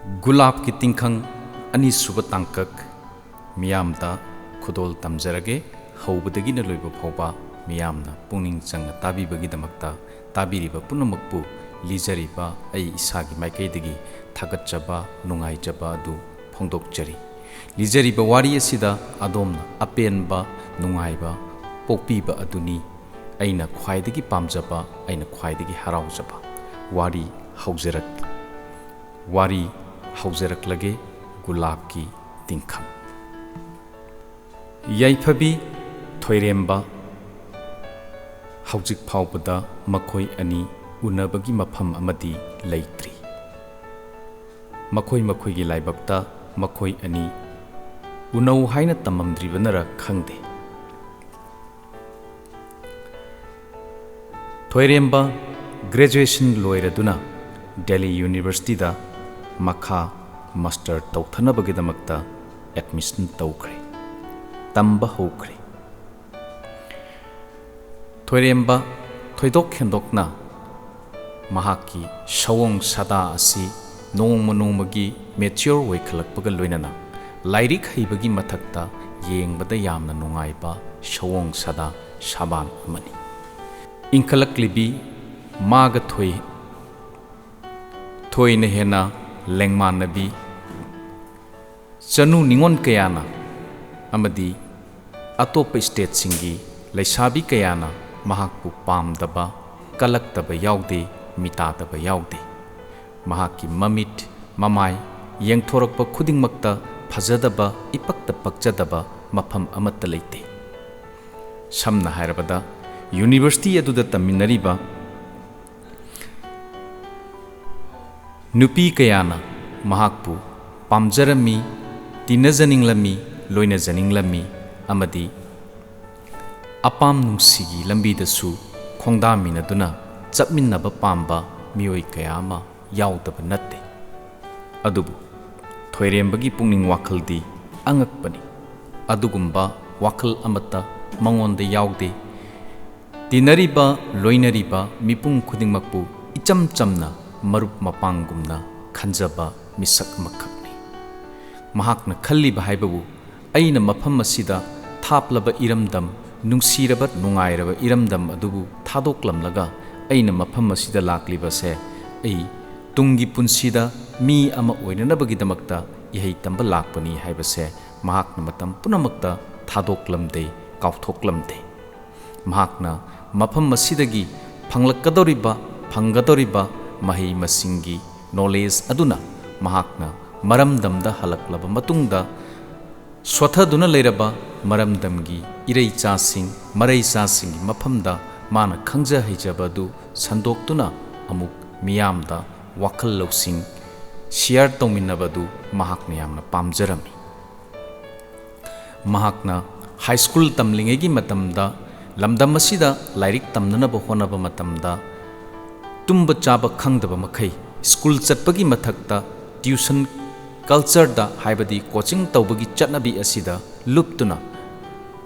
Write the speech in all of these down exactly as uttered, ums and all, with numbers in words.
ꯒꯨꯂꯥꯞꯀꯤ ꯇꯤꯡꯈꯪ ꯑꯅꯤꯁꯨꯕ ꯇꯥꯡꯀꯛ ꯃꯤꯌꯥꯝꯗ ꯈꯨꯗꯣꯜ ꯇꯝꯖꯔꯒꯦ꯫ ꯍꯧꯕꯗꯒꯤꯅ ꯂꯣꯏꯕ ꯐꯥꯎꯕ ꯃꯤꯌꯥꯝꯅ ꯄꯨꯛꯅꯤꯡ ꯆꯪꯅ ꯇꯥꯕꯤꯕꯒꯤꯗꯃꯛꯇ ꯇꯥꯕꯤꯔꯤꯕ ꯄꯨꯝꯅꯃꯛꯄꯨ ꯂꯤꯖꯔꯤꯕ ꯑꯩ ꯏꯁꯥꯒꯤ ꯃꯥꯏꯀꯩꯗꯒꯤ ꯊꯥꯒꯠꯆꯕ, ꯅꯨꯡꯉꯥꯏꯖꯕ ꯑꯗꯨ ꯐꯣꯡꯗꯣꯛꯆꯔꯤ꯫ ꯂꯤꯖꯔꯤꯕ ꯋꯥꯔꯤ ꯑꯁꯤꯗ ꯑꯗꯣꯝꯅ ꯑꯄꯦꯟꯕ, ꯅꯨꯡꯉꯥꯏꯕ ꯄꯣꯛꯄꯤꯕ ꯑꯗꯨꯅꯤ ꯑꯩꯅ ꯈ꯭ꯋꯥꯏꯗꯒꯤ ꯄꯥꯝꯖꯕ, ꯑꯩꯅ ꯈ꯭ꯋꯥꯏꯗꯒꯤ ꯍꯔꯥꯎꯖꯕ꯫ ꯋꯥꯔꯤ ꯍꯧꯖꯔꯛ-, ꯋꯥꯔꯤ ꯍꯧꯖꯔꯛꯂꯒꯦ꯫ ꯒꯨꯂꯥꯞꯀꯤ ꯇꯤꯡꯈꯪ꯫ ꯌꯥꯏꯐꯕꯤ, ꯊꯣꯏꯔꯦꯝꯕ ꯍꯧꯖꯤꯛ ꯐꯥꯎꯕꯗ ꯃꯈꯣꯏ ꯑꯅꯤ ꯎꯅꯕꯒꯤ ꯃꯐꯝ ꯑꯃꯗꯤ ꯂꯩꯇ꯭ꯔꯤ꯫ ꯃꯈꯣꯏ ꯃꯈꯣꯏꯒꯤ ꯂꯥꯏꯕꯛꯇ ꯃꯈꯣꯏ ꯑꯅꯤ ꯎꯅꯧ ꯍꯥꯏꯅ ꯇꯝꯃꯝꯗ꯭ꯔꯤꯕꯅꯔ ꯈꯪꯗꯦ꯫ ꯊꯣꯏꯔꯦꯝꯕ graduation ꯂꯣꯏꯔꯗꯨꯅ ꯗꯦꯜꯂꯤ ꯌꯨꯅꯤꯚꯔꯁꯤꯇꯤꯗ ꯃꯈꯥ ꯃꯥꯁꯇꯔ ꯇꯧꯊꯅꯕꯒꯤꯗꯃꯛꯇ admission ꯇꯧꯈ꯭ꯔꯦ, ꯇꯝꯕ ꯍꯧꯈ꯭ꯔꯦ꯫ ꯊꯣꯏꯔꯦꯝꯕ ꯊꯣꯏꯗꯣꯛ ꯍꯦꯟꯗꯣꯛꯅ ꯃꯍꯥꯛꯀꯤ ꯁꯑꯣꯡ ꯁꯥꯗꯥ ꯑꯁꯤ ꯅꯣꯡꯃ ꯅꯣꯡꯃꯒꯤ mature ꯑꯣꯏꯈꯠꯂꯛꯄꯒ ꯂꯣꯏꯅꯅ ꯂꯥꯏꯔꯤꯛ ꯍꯩꯕꯒꯤ ꯃꯊꯛꯇ ꯌꯦꯡꯕꯗ ꯌꯥꯝꯅ ꯅꯨꯡꯉꯥꯏꯕ ꯁꯑꯣꯡ ꯁꯥꯗꯥ ꯁꯥꯕꯥꯟ ꯑꯃꯅꯤ꯫ ꯏꯟꯈꯠꯂꯛꯂꯤꯕꯤ ꯃꯥꯒ ꯊꯣꯏ-, ꯊꯣꯏꯅ ꯍꯦꯟꯅ ꯂꯦꯡꯃꯥꯟꯅꯕꯤ ꯆꯅꯨ ꯅꯤꯉꯣꯜ ꯀꯌꯥꯅ ꯑꯃꯗꯤ ꯑꯇꯣꯞꯄ stateꯁꯤꯡꯒꯤ ꯂꯩꯁꯥꯕꯤ ꯀꯌꯥꯅ ꯃꯍꯥꯛꯄꯨ ꯄꯥꯝꯗꯕ, ꯀꯜꯂꯛꯇꯕ ꯌꯥꯎꯗꯦ, ꯃꯤꯇꯥꯗꯕ ꯌꯥꯎꯗꯦ꯫ ꯃꯍꯥꯛꯀꯤ ꯃꯃꯤꯠ, ꯃꯃꯥꯏ ꯌꯦꯡꯊꯣꯔꯛꯄ ꯈꯨꯗꯤꯡꯃꯛꯇ ꯐꯖꯗꯕ, ꯏꯄꯛꯇ ꯄꯛꯆꯗꯕ ꯃꯐꯝ ꯑꯃꯠꯇ ꯂꯩꯇꯦ꯫ ꯁꯝꯅ ꯍꯥꯏꯔꯕꯗ, ꯌꯨꯅꯤꯚꯔꯁꯤꯇꯤ ꯑꯗꯨꯗ ꯇꯝꯃꯤꯟꯅꯔꯤꯕ ꯅꯨꯄꯤ ꯀꯌꯥꯅ ꯃꯍꯥꯛꯄꯨ ꯄꯥꯝꯖꯔꯝꯃꯤ, ꯇꯤꯟꯅꯖꯅꯤꯡꯂꯝꯃꯤ, ꯂꯣꯏꯅꯖꯅꯤꯡꯂꯝꯃꯤ ꯑꯃꯗꯤ ꯑꯄꯥꯝ ꯅꯨꯡꯁꯤꯒꯤ ꯂꯝꯕꯤꯗꯁꯨ ꯈꯣꯡꯗꯥꯃꯤꯟꯅꯗꯨꯅ ꯆꯠꯃꯤꯟꯅꯕ ꯄꯥꯝꯕ ꯃꯤꯑꯣꯏ ꯀꯌꯥ ꯑꯃ ꯌꯥꯎꯗꯕ ꯅꯠꯇꯦ꯫ ꯑꯗꯨꯕꯨ ꯊꯣꯏꯔꯦꯝꯕꯒꯤ ꯄꯨꯛꯅꯤꯡ ꯋꯥꯈꯜꯗꯤ ꯑꯉꯛꯄꯅꯤ꯫ ꯑꯗꯨꯒꯨꯝꯕ ꯋꯥꯈꯜ ꯑꯃꯠꯇ ꯃꯉꯣꯟꯗ ꯌꯥꯎꯗꯦ꯫ ꯇꯤꯟꯅꯔꯤꯕ, ꯂꯣꯏꯅꯔꯤꯕ ꯃꯤꯄꯨꯝ ꯈꯨꯗꯤꯡꯃꯛꯄꯨ ꯏꯆꯝ ꯆꯝꯅ ꯃꯔꯨꯞ ꯃꯄꯥꯡꯒꯨꯝꯅ ꯈꯟꯖꯕ ꯃꯤꯁꯛ ꯑꯃꯈꯛꯅꯤ꯫ ꯃꯍꯥꯛꯅ ꯈꯜꯂꯤꯕ ꯍꯥꯏꯕꯕꯨ, "ꯑꯩꯅ ꯃꯐꯝ ꯑꯁꯤꯗ ꯊꯥꯞꯂꯕ ꯏꯔꯝꯗꯝ, ꯅꯨꯡꯁꯤꯔꯕ ꯅꯨꯡꯉꯥꯏꯔꯕ ꯏꯔꯝꯗꯝ ꯑꯗꯨꯕꯨ ꯊꯥꯗꯣꯛꯂꯝꯂꯒ ꯑꯩꯅ ꯃꯐꯝ ꯑꯁꯤꯗ ꯂꯥꯛꯂꯤꯕꯁꯦ, ꯑꯩ ꯇꯨꯡꯒꯤ ꯄꯨꯟꯁꯤꯗ ꯃꯤ ꯑꯃ ꯑꯣꯏꯅꯅꯕꯒꯤꯗꯃꯛꯇ ꯏꯍꯩ ꯇꯝꯕ ꯂꯥꯛꯄꯅꯤ" ꯍꯥꯏꯕꯁꯦ ꯃꯍꯥꯛꯅ ꯃꯇꯝ ꯄꯨꯝꯅꯃꯛꯇ ꯊꯥꯗꯣꯛꯂꯝꯗꯦ, ꯀꯥꯎꯊꯣꯛꯂꯝꯗꯦ꯫ ꯃꯍꯥꯛꯅ ꯃꯐꯝ ꯑꯁꯤꯗꯒꯤ ꯐꯪꯂꯛꯀꯗꯧꯔꯤꯕ, ꯐꯪꯒꯗꯧꯔꯤꯕ ꯃꯍꯩ ꯃꯁꯤꯡꯒꯤ knowledge ꯑꯗꯨꯅ ꯃꯍꯥꯛꯅ ꯃꯔꯝꯗꯝꯗ ꯍꯜꯂꯛꯂꯕ ꯃꯇꯨꯡꯗ ꯁꯣꯊꯗꯨꯅ ꯂꯩꯔꯕ ꯃꯔꯝꯗꯝꯒꯤ ꯏꯔꯩꯆꯥꯁꯤꯡ, ꯃꯔꯩꯆꯥꯁꯤꯡꯒꯤ ꯃꯐꯝꯗ ꯃꯥꯅ ꯈꯪꯖ ꯍꯩꯖꯕ ꯑꯗꯨ ꯁꯟꯗꯣꯛꯇꯨꯅ ꯑꯃꯨꯛ ꯃꯤꯌꯥꯝꯗ ꯋꯥꯈꯜ ꯂꯧꯁꯤꯡ share ꯇꯧꯃꯤꯟꯅꯕꯗꯨ ꯃꯍꯥꯛꯅ ꯌꯥꯝꯅ ꯄꯥꯝꯖꯔꯝꯃꯤ꯫ ꯃꯍꯥꯛꯅ high school ꯇꯝꯂꯤꯉꯩꯒꯤ ꯃꯇꯝꯗ ꯂꯝꯗꯝ ꯑꯁꯤꯗ ꯂꯥꯏꯔꯤꯛ ꯇꯝꯅꯅꯕ ꯍꯣꯠꯅꯕ ꯃꯇꯝꯗ ꯇꯨꯝꯕ ꯆꯥꯕ ꯈꯪꯗꯕ ꯃꯈꯩ school ꯆꯠꯄꯒꯤ ꯃꯊꯛꯇ tuition culture ꯗ, ꯍꯥꯏꯕꯗꯤ coaching ꯇꯧꯕꯒꯤ ꯆꯠꯅꯕꯤ ꯑꯁꯤꯗ ꯂꯨꯞꯇꯨꯅ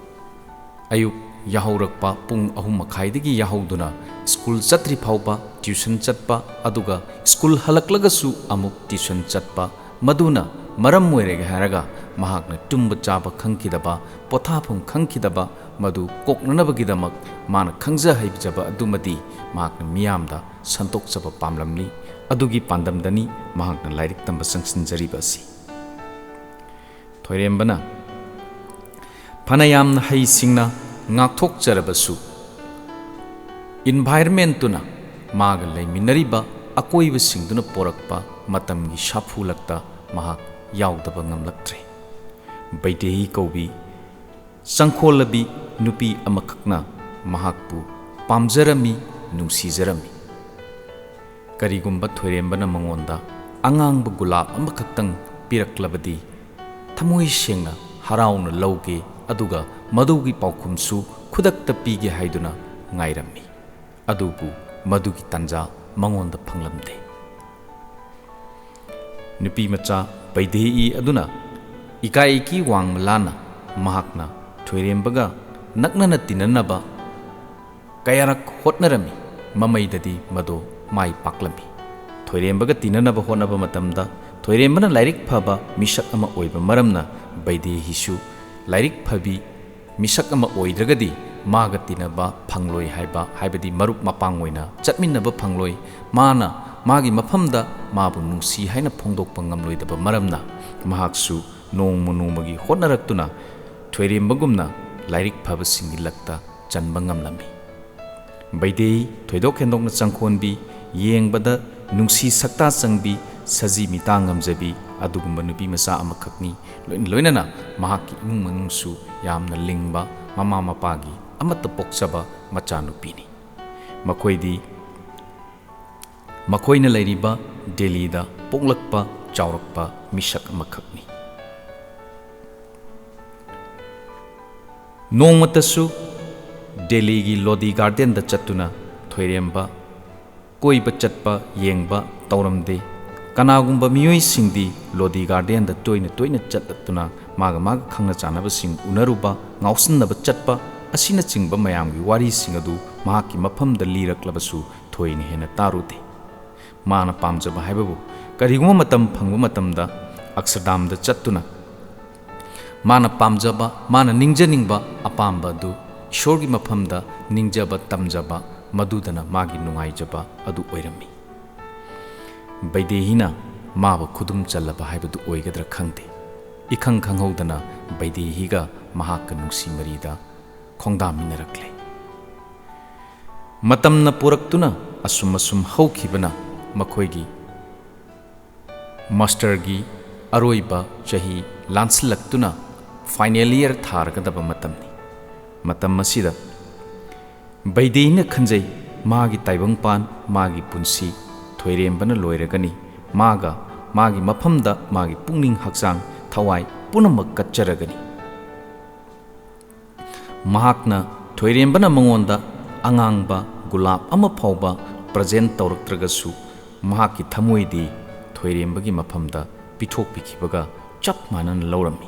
ꯑꯌꯨꯛ ꯌꯥꯍꯧꯔꯛꯄ ꯄꯨꯡ ꯑꯍꯨꯝ ꯃꯈꯥꯏꯗꯒꯤ ꯌꯥꯍꯧꯗꯨꯅ school ꯆꯠꯇ꯭ꯔꯤ ꯐꯥꯎꯕ tuition ꯆꯠꯄ, ꯑꯗꯨꯒ school ꯍꯜꯂꯛꯂꯒꯁꯨ ꯑꯃꯨꯛ tuition ꯆꯠꯄ, ꯃꯗꯨꯅ ꯃꯔꯝ ꯑꯣꯏꯔꯒꯦ ꯍꯥꯏꯔꯒ ꯃꯍꯥꯛꯅ ꯇꯨꯝꯕ ꯆꯥꯕ ꯈꯪꯈꯤꯗꯕ, ꯄꯣꯊꯥꯐꯝ ꯈꯪꯈꯤꯗꯕ, ꯃꯗꯨ ꯀꯣꯛꯅꯅꯕꯒꯤꯗꯃꯛ ꯃꯥꯅ ꯈꯪꯖ ꯍꯩꯖꯕ ꯑꯗꯨꯃꯗꯤ ꯃꯍꯥꯛꯅ ꯃꯤꯌꯥꯝꯗ ꯁꯟꯗꯣꯛꯆꯕ ꯄꯥꯝꯂꯝꯂꯤ꯫ ꯑꯗꯨꯒꯤ ꯄꯥꯟꯗꯝꯗꯅꯤ ꯃꯍꯥꯛꯅ ꯂꯥꯏꯔꯤꯛ ꯇꯝꯕ ꯆꯪꯁꯤꯟꯖꯔꯤꯕ ꯑꯁꯤ꯫ ꯊꯣꯏꯔꯦꯝꯕꯅ ꯐꯅ ꯌꯥꯝꯅ ꯍꯩꯁꯤꯡꯅ ꯉꯥꯛꯊꯣꯛꯆꯔꯕꯁꯨ, environment ꯇꯨꯅ, ꯃꯥꯒ ꯂꯩꯃꯤꯟꯅꯔꯤꯕ ꯑꯀꯣꯏꯕꯁꯤꯡꯗꯨꯅ ꯄꯣꯔꯛꯄ ꯃꯇꯝꯒꯤ ꯁꯥꯐꯨꯂꯛꯇ ꯃꯍꯥꯛ ꯌꯥꯎꯗꯕ ꯉꯝꯂꯛꯇ꯭ꯔꯦ꯫ ꯕꯩꯗꯦꯍꯤ ꯀꯧꯕꯤ ꯆꯪꯈꯣꯜꯂꯕꯤ ꯅꯨꯄꯤ ꯑꯃꯈꯛꯅ ꯃꯍꯥꯛꯄꯨ ꯄꯥꯝꯖꯔꯝꯃꯤ, ꯅꯨꯡꯁꯤꯖꯔꯝꯃꯤ꯫ ꯀꯔꯤꯒꯨꯝꯕ ꯊꯣꯏꯔꯦꯝꯕꯅ ꯃꯉꯣꯟꯗ ꯑꯉꯥꯡꯕ ꯒꯨꯂꯥꯞ ꯑꯃꯈꯛꯇꯪ ꯄꯤꯔꯛꯂꯕꯗꯤ ꯊꯃꯣꯏ ꯁꯦꯡꯅ ꯍꯔꯥꯎꯅ ꯂꯧꯒꯦ, ꯑꯗꯨꯒ ꯃꯗꯨꯒꯤ ꯄꯥꯎꯈꯨꯝꯁꯨ ꯈꯨꯗꯛꯇ ꯄꯤꯒꯦ ꯍꯥꯏꯗꯨꯅ ꯉꯥꯏꯔꯝꯃꯤ꯫ ꯑꯗꯨꯕꯨ ꯃꯗꯨꯒꯤ ꯇꯥꯟꯖꯥ ꯃꯉꯣꯟꯗ ꯐꯪꯂꯝꯗꯦ꯫ ꯅꯨꯄꯤꯃꯆꯥ ꯕꯩꯗꯦꯍꯤ ꯑꯗꯨꯅ ꯏꯀꯥꯏ ꯏꯀꯤ ꯋꯥꯡꯃ ꯂꯥꯟꯅ ꯃꯍꯥꯛꯅ ꯊꯣꯏꯔꯦꯝꯕꯒ ꯅꯛꯅꯅ ꯇꯤꯟꯅꯅꯕ ꯀꯌꯥꯔꯛ ꯍꯣꯠꯅꯔꯝꯃꯤ꯫ ꯃꯃꯩꯗꯗꯤ ꯃꯗꯨ ꯃꯥꯏ ꯄꯥꯛꯂꯝꯃꯤ꯫ ꯊꯣꯏꯔꯦꯝꯕꯒ ꯇꯤꯟꯅꯅꯕ ꯍꯣꯠꯅꯕ ꯃꯇꯝꯗ ꯊꯣꯏꯔꯦꯝꯕꯅ ꯂꯥꯏꯔꯤꯛ ꯐꯕ ꯃꯤꯁꯛ ꯑꯃ ꯑꯣꯏꯕ ꯃꯔꯝꯅ ꯕꯩꯗꯦꯍꯤꯁꯨ ꯂꯥꯏꯔꯤꯛ ꯐꯕꯤ ꯃꯤꯁꯛ ꯑꯃ ꯑꯣꯏꯗ꯭ꯔꯒꯗꯤ ꯃꯥꯒ ꯇꯤꯟꯅꯕ ꯐꯪꯂꯣꯏ ꯍꯥꯏꯕ, ꯍꯥꯏꯕꯗꯤ ꯃꯔꯨꯞ ꯃꯄꯥꯡ ꯑꯣꯏꯅ ꯆꯠꯃꯤꯟꯅꯕ ꯐꯪꯂꯣꯏ, ꯃꯥꯅ ꯃꯥꯒꯤ ꯃꯐꯝꯗ ꯃꯥꯕꯨ ꯅꯨꯡꯁꯤ ꯍꯥꯏꯅ ꯐꯣꯡꯗꯣꯛꯄ ꯉꯝꯂꯣꯏꯗꯕ ꯃꯔꯝꯅ ꯃꯍꯥꯛꯁꯨ ꯅꯣꯡꯃ ꯅꯣꯡꯃꯒꯤ ꯍꯣꯠꯅꯔꯛꯇꯨꯅ ꯊꯣꯏꯔꯦꯝꯕꯒꯨꯝꯅ ꯂꯥꯏꯔꯤꯛ ꯐꯕꯁꯤꯡꯒꯤ ꯂꯛꯇ ꯆꯟꯕ ꯉꯝꯂꯝꯃꯤ꯫ ꯕꯩꯗꯦꯍꯤ ꯊꯣꯏꯗꯣꯛ ꯍꯦꯟꯗꯣꯛꯅ ꯆꯪꯈꯣꯟꯕꯤ, ꯌꯦꯡꯕꯗ ꯅꯨꯡꯁꯤ ꯁꯛꯇꯥ ꯆꯪꯕꯤ, ꯁꯖꯤ ꯃꯤꯇꯥ ꯉꯝꯖꯕꯤ ꯑꯗꯨꯒꯨꯝꯕ ꯅꯨꯄꯤ ꯃꯆꯥ ꯑꯃꯈꯛꯅꯤ꯫ ꯂꯣꯏꯅ ꯂꯣꯏꯅꯅ ꯃꯍꯥꯛꯀꯤ ꯏꯃꯨꯡ ꯃꯅꯨꯡꯁꯨ ꯌꯥꯝꯅ ꯂꯤꯡꯕ, ꯃꯃꯥ ꯃꯄꯥꯒꯤ ꯑꯃꯠꯇ ꯄꯣꯛꯆꯕ ꯃꯆꯥꯅꯨꯄꯤꯅꯤ꯫ ꯃꯈꯣꯏꯗꯤ ꯃꯈꯣꯏꯅ ꯂꯩꯔꯤꯕ ꯗꯦꯜꯂꯤꯗ ꯄꯣꯛꯂꯛꯄ ꯆꯥꯎꯔꯛꯄ ꯃꯤꯁꯛ ꯑꯃꯈꯛꯅꯤ꯫ ꯅꯣꯡꯃꯇꯁꯨ ꯗꯦꯜꯂꯤꯒꯤ ꯂꯣꯗꯤ ꯒꯥꯔꯗꯦꯟꯗ ꯆꯠꯇꯨꯅ ꯊꯣꯏꯔꯦꯝꯕ ꯀꯣꯏꯕ ꯆꯠꯄ ꯌꯦꯡꯕ ꯇꯧꯔꯝꯗꯦ꯫ ꯀꯅꯥꯒꯨꯝꯕ ꯃꯤꯑꯣꯏꯁꯤꯡꯗꯤ ꯂꯣꯗꯤ ꯒꯥꯔꯗꯦꯟꯗ ꯇꯣꯏꯅ ꯇꯣꯏꯅ ꯆꯠꯂꯛꯇꯨꯅ ꯃꯥꯒ ꯃꯥꯒ ꯈꯪꯅ ꯆꯥꯟꯅꯕꯁꯤꯡ ꯎꯅꯔꯨꯕ, ꯉꯥꯎꯁꯤꯟꯅꯕ ꯆꯠꯄ ꯑꯁꯤꯅꯆꯤꯡꯕ ꯃꯌꯥꯝꯒꯤ ꯋꯥꯔꯤꯁꯤꯡ ꯑꯗꯨ ꯃꯍꯥꯛꯀꯤ ꯃꯐꯝꯗ ꯂꯤꯔꯛꯂꯕꯁꯨ ꯊꯣꯏꯅ ꯍꯦꯟꯅ ꯇꯥꯔꯨꯗꯦ꯫ ꯃꯥꯅ ꯄꯥꯝꯖꯕ ꯍꯥꯏꯕꯕꯨ ꯀꯔꯤꯒꯨꯝꯕ ꯃꯇꯝ ꯐꯪꯕ ꯃꯇꯝꯗ ꯑꯛꯁꯔꯗꯥꯝꯗ ꯆꯠꯇꯨꯅ ꯃꯥꯅ ꯄꯥꯝꯖꯕ, ꯃꯥꯅ ꯅꯤꯡꯖꯅꯤꯡꯕ ꯑꯄꯥꯝꯕ ꯑꯗꯨ ꯏꯁꯣꯔꯒꯤ ꯃꯐꯝꯗ ꯅꯤꯡꯖꯕ ꯇꯝꯖꯕ, ꯃꯗꯨꯗꯅ ꯃꯥꯒꯤ ꯅꯨꯡꯉꯥꯏꯖꯕ ꯑꯗꯨ ꯑꯣꯏꯔꯝꯃꯤ꯫ ꯕꯩꯗꯦꯍꯤꯅ ꯃꯥꯕꯨ ꯈꯨꯗꯨꯝ ꯆꯜꯂꯕ ꯍꯥꯏꯕꯗꯨ ꯑꯣꯏꯒꯗ꯭ꯔꯥ ꯈꯪꯗꯦ꯫ ꯏꯈꯪ ꯈꯪꯍꯧꯗꯅ ꯕꯩꯗꯦꯍꯤꯒ ꯃꯍꯥꯛꯀ ꯅꯨꯡꯁꯤ ꯃꯔꯤꯗ ꯈꯣꯡꯗꯥꯃꯤꯟꯅꯔꯛꯂꯦ꯫ ꯃꯇꯝꯅ ꯄꯨꯔꯛꯇꯨꯅ ꯑꯁꯨꯝ ꯑꯁꯨꯝ ꯍꯧꯈꯤꯕꯅ ꯃꯈꯣꯏꯒꯤ ꯃꯥꯁꯇꯔꯒꯤ ꯑꯔꯣꯏꯕ ꯆꯍꯤ ꯂꯥꯟꯁꯤꯜꯂꯛꯇꯨꯅ ꯐꯥꯏꯅꯦꯜ ꯏꯌꯔ ꯊꯥꯔꯒꯗꯕ ꯃꯇꯝꯅꯤ꯫ ꯃꯇꯝ ꯑꯁꯤꯗ ꯕꯩꯗꯦꯍꯤꯅ ꯈꯟꯖꯩ, ꯃꯥꯒꯤ ꯇꯥꯏꯕꯪꯄꯥꯟ, ꯃꯥꯒꯤ ꯄꯨꯟꯁꯤ ꯊꯣꯏꯔꯦꯝꯕꯅ ꯂꯣꯏꯔꯒꯅꯤ꯫ ꯃꯥꯒ ꯃꯥꯒꯤ ꯃꯐꯝꯗ ꯃꯥꯒꯤ ꯄꯨꯛꯅꯤꯡ, ꯍꯛꯆꯥꯡ, ꯊꯋꯥꯏ ꯄꯨꯝꯅꯃꯛ ꯀꯠꯆꯔꯒꯅꯤ꯫ ꯃꯍꯥꯛꯅ, ꯊꯣꯏꯔꯦꯝꯕꯅ ꯃꯉꯣꯟꯗ ꯑꯉꯥꯡꯕ ꯒꯨꯂꯥꯞ ꯑꯃ ꯐꯥꯎꯕ ꯄ꯭ꯔꯖꯦꯟ ꯇꯧꯔꯛꯇ꯭ꯔꯒꯁꯨ, ꯃꯍꯥꯛꯀꯤ ꯊꯃꯣꯏꯗꯤ ꯊꯣꯏꯔꯦꯝꯕꯒꯤ ꯃꯐꯝꯗ ꯄꯤꯊꯣꯛꯄꯤꯈꯤꯕꯒ ꯆꯞ ꯃꯥꯟꯅꯅ ꯂꯧꯔꯝꯃꯤ꯫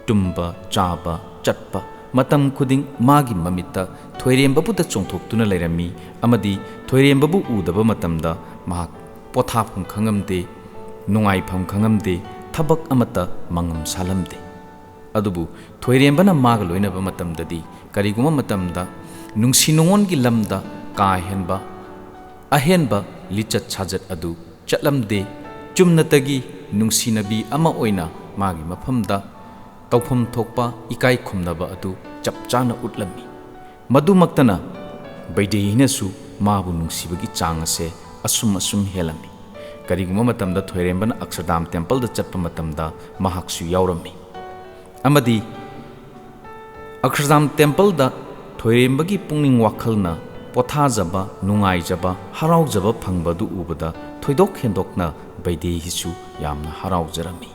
ꯇꯨꯝꯕ, ꯆꯥꯕ, ꯆꯠꯄ ꯃꯇꯝ ꯈꯨꯗꯤꯡ ꯃꯥꯒꯤ ꯃꯃꯤꯠꯇ ꯊꯣꯏꯔꯦꯝꯕꯕꯨꯗ ꯆꯣꯡꯊꯣꯛꯇꯨꯅ ꯂꯩꯔꯝꯃꯤ ꯑꯃꯗꯤ ꯊꯣꯏꯔꯦꯝꯕꯕꯨ ꯎꯗꯕ ꯃꯇꯝꯗ ꯃꯍꯥꯛ ꯄꯣꯊꯥꯐꯝ ꯈꯪꯉꯝꯗꯦ, ꯅꯨꯡꯉꯥꯏꯐꯝ ꯈꯪꯉꯝꯗꯦ, ꯊꯕꯛ ꯑꯃꯠꯇ ꯃꯉꯝ ꯁꯥꯜꯂꯝꯗꯦ꯫ ꯑꯗꯨꯕꯨ ꯊꯣꯏꯔꯦꯝꯕꯅ ꯃꯥꯒ ꯂꯣꯏꯅꯕ ꯃꯇꯝꯗꯗꯤ ꯀꯔꯤꯒꯨꯝꯕ ꯃꯇꯝꯗ ꯅꯨꯡꯁꯤ ꯅꯨꯡꯉꯣꯟꯒꯤ ꯂꯝꯗ ꯀꯥ ꯍꯦꯟꯕ ꯑꯍꯦꯟꯕ ꯂꯤꯆꯠ ꯁꯥꯖꯠ ꯑꯗꯨ ꯆꯠꯂꯝꯗꯦ꯫ ꯆꯨꯝꯅꯇꯒꯤ ꯅꯨꯡꯁꯤꯅꯕꯤ ꯑꯃ ꯑꯣꯏꯅ ꯃꯥꯒꯤ ꯃꯐꯝꯗ ꯇꯧꯐꯝ ꯊꯣꯛꯄ ꯏꯀꯥꯏ ꯈꯨꯝꯅꯕ ꯑꯗꯨ ꯆꯞ ꯆꯥꯅ ꯎꯠꯂꯝꯃꯤ꯫ ꯃꯗꯨꯃꯛꯇꯅ ꯕꯩꯗꯦꯍꯤꯅꯁꯨ ꯃꯥꯕꯨ ꯅꯨꯡꯁꯤꯕꯒꯤ ꯆꯥꯡ ꯑꯁꯦ ꯑꯁꯨꯝ ꯑꯁꯨꯝ ꯍꯦꯜꯂꯝꯃꯤ꯫ ꯀꯔꯤꯒꯨꯝꯕ ꯃꯇꯝꯗ ꯊꯣꯏꯔꯦꯝꯕꯅ ꯑꯛꯁꯔꯗꯥꯝ ꯇꯦꯝꯄꯜꯗ ꯆꯠꯄ ꯃꯇꯝꯗ ꯃꯍꯥꯛꯁꯨ ꯌꯥꯎꯔꯝꯃꯤ꯫ ꯑꯃꯗꯤ ꯑꯛꯁꯔꯗꯥꯝ ꯇꯦꯝꯄꯜꯗ ꯊꯣꯏꯔꯦꯝꯕꯒꯤ ꯄꯨꯛꯅꯤꯡ ꯋꯥꯈꯜꯅ ꯄꯣꯊꯥꯖꯕ, ꯅꯨꯡꯉꯥꯏꯖꯕ, ꯍꯔꯥꯎꯖꯕ ꯐꯪꯕꯗꯨ ꯎꯕꯗ ꯊꯣꯏꯗꯣꯛ ꯍꯦꯟꯗꯣꯛꯅ ꯕꯩꯗꯦꯍꯤꯁꯨ ꯌꯥꯝꯅ ꯍꯔꯥꯎꯖꯔꯝꯃꯤ꯫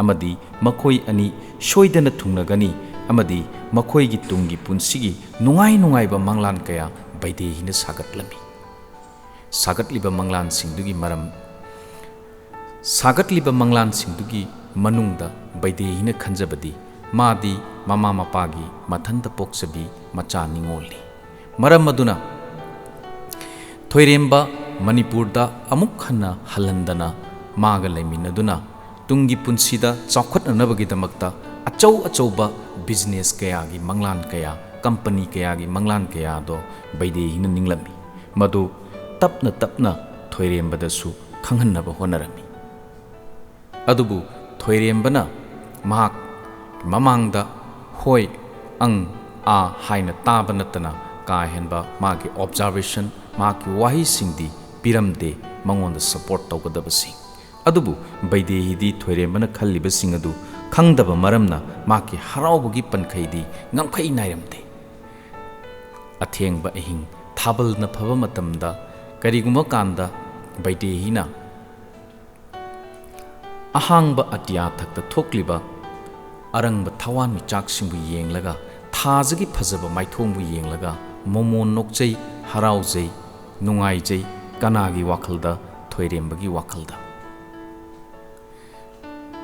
ꯑꯃꯗꯤ ꯃꯈꯣꯏ ꯑꯅꯤ ꯁꯣꯏꯗꯅ ꯊꯨꯡꯅꯒꯅꯤ ꯑꯃꯗꯤ ꯃꯈꯣꯏꯒꯤ ꯇꯨꯡꯒꯤ ꯄꯨꯟꯁꯤꯒꯤ ꯅꯨꯡꯉꯥꯏ ꯅꯨꯡꯉꯥꯏꯕ ꯃꯪꯂꯥꯟ ꯀꯌꯥ ꯕꯩꯗꯦꯍꯤꯅ ꯁꯥꯒꯠꯂꯝꯃꯤ꯫ ꯁꯥꯒꯠꯂꯤꯕ ꯃꯪꯂꯥꯟꯁꯤꯡꯗꯨꯒꯤ ꯃꯔꯝ, ꯁꯥꯒꯠꯂꯤꯕ ꯃꯪꯂꯥꯟꯁꯤꯡꯗꯨꯒꯤ ꯃꯅꯨꯡꯗ ꯕꯩꯗꯦꯍꯤꯅ ꯈꯟꯖꯕꯗꯤ ꯃꯥꯗꯤ ꯃꯃꯥ ꯃꯄꯥꯒꯤ ꯃꯊꯟꯇ ꯄꯣꯛꯆꯕꯤ ꯃꯆꯥ ꯅꯤꯉꯣꯜꯅꯤ꯫ ꯃꯔꯝ ꯑꯗꯨꯅ ꯊꯣꯏꯔꯦꯝꯕ ꯃꯅꯤꯄꯨꯔꯗ ꯑꯃꯨꯛ ꯍꯟꯅ ꯍꯜꯍꯟꯗꯅ ꯃꯥꯒ ꯂꯩꯃꯤꯟꯅꯗꯨꯅ ꯇꯨꯡꯒꯤ ꯄꯨꯟꯁꯤꯗ ꯆꯥꯎꯈꯠꯅꯅꯕꯒꯤꯗꯃꯛꯇ ꯑꯆꯧ ꯑꯆꯧꯕ ꯕꯤꯖꯤꯅꯦꯁ ꯀꯌꯥꯒꯤ ꯃꯪꯂꯥꯟ ꯀꯌꯥ, ꯀꯝꯄꯅꯤ ꯀꯌꯥꯒꯤ ꯃꯪꯂꯥꯟ ꯀꯌꯥꯗꯣ ꯕꯩꯗꯦꯍꯤꯅ ꯅꯤꯡꯂꯝꯃꯤ꯫ ꯃꯗꯨ ꯇꯞꯅ ꯇꯞꯅ ꯊꯣꯏꯔꯦꯝꯕꯗꯁꯨ ꯈꯪꯍꯟꯅꯕ ꯍꯣꯠꯅꯔꯝꯃꯤ꯫ ꯑꯗꯨꯕꯨ ꯊꯣꯏꯔꯦꯝꯕꯅ ꯃꯍꯥꯛ ꯃꯃꯥꯡꯗ "ꯍꯣꯏ, ꯑꯪ, ꯑꯥ" ꯍꯥꯏꯅ ꯇꯥꯕ ꯅꯠꯇꯅ ꯀꯥ ꯍꯦꯟꯕ ꯃꯥꯒꯤ ꯑꯣꯕꯖꯥꯔꯕꯦꯁꯟ, ꯃꯍꯥꯛꯀꯤ ꯋꯥꯍꯩꯁꯤꯡꯗꯤ ꯄꯤꯔꯝꯗꯦ ꯃꯉꯣꯟꯗ ꯁꯄꯣꯔꯠ ꯇꯧꯒꯗꯕꯁꯤꯡ꯫ ꯑꯗꯨꯕꯨ ꯕꯩꯗꯦꯍꯤꯗꯤ ꯊꯣꯏꯔꯦꯝꯕꯅ ꯈꯜꯂꯤꯕꯁꯤꯡ ꯑꯗꯨ ꯈꯪꯗꯕ ꯃꯔꯝꯅ ꯃꯍꯥꯛꯀꯤ ꯍꯔꯥꯎꯕꯒꯤ ꯄꯟꯈꯩꯗꯤ ꯉꯝꯈꯩ ꯅꯥꯏꯔꯝꯗꯦ꯫ ꯑꯊꯦꯡꯕ ꯑꯍꯤꯡ ꯊꯥꯕꯜꯅ ꯐꯕ ꯃꯇꯝꯗ ꯀꯔꯤꯒꯨꯝꯕ ꯀꯥꯟꯗ ꯕꯩꯗꯦꯍꯤꯅ ꯑꯍꯥꯡꯕ ꯑꯇꯤꯌꯥ ꯊꯛꯇ ꯊꯣꯛꯂꯤꯕ ꯑꯔꯪꯕ ꯊꯋꯥꯟꯃꯤꯆꯥꯛꯁꯤꯡꯕꯨ ꯌꯦꯡꯂꯒ, ꯊꯥꯖꯒꯤ ꯐꯖꯕ ꯃꯥꯏꯊꯣꯡꯕꯨ ꯌꯦꯡꯂꯒ ꯃꯣꯃꯣꯟ ꯅꯣꯛꯆꯩ, ꯍꯔꯥꯎꯖꯩ, ꯅꯨꯡꯉꯥꯏꯖꯩ꯫ ꯀꯅꯥꯒꯤ ꯋꯥꯈꯜꯗ? ꯊꯣꯏꯔꯦꯝꯕꯒꯤ ꯋꯥꯈꯜꯗ꯫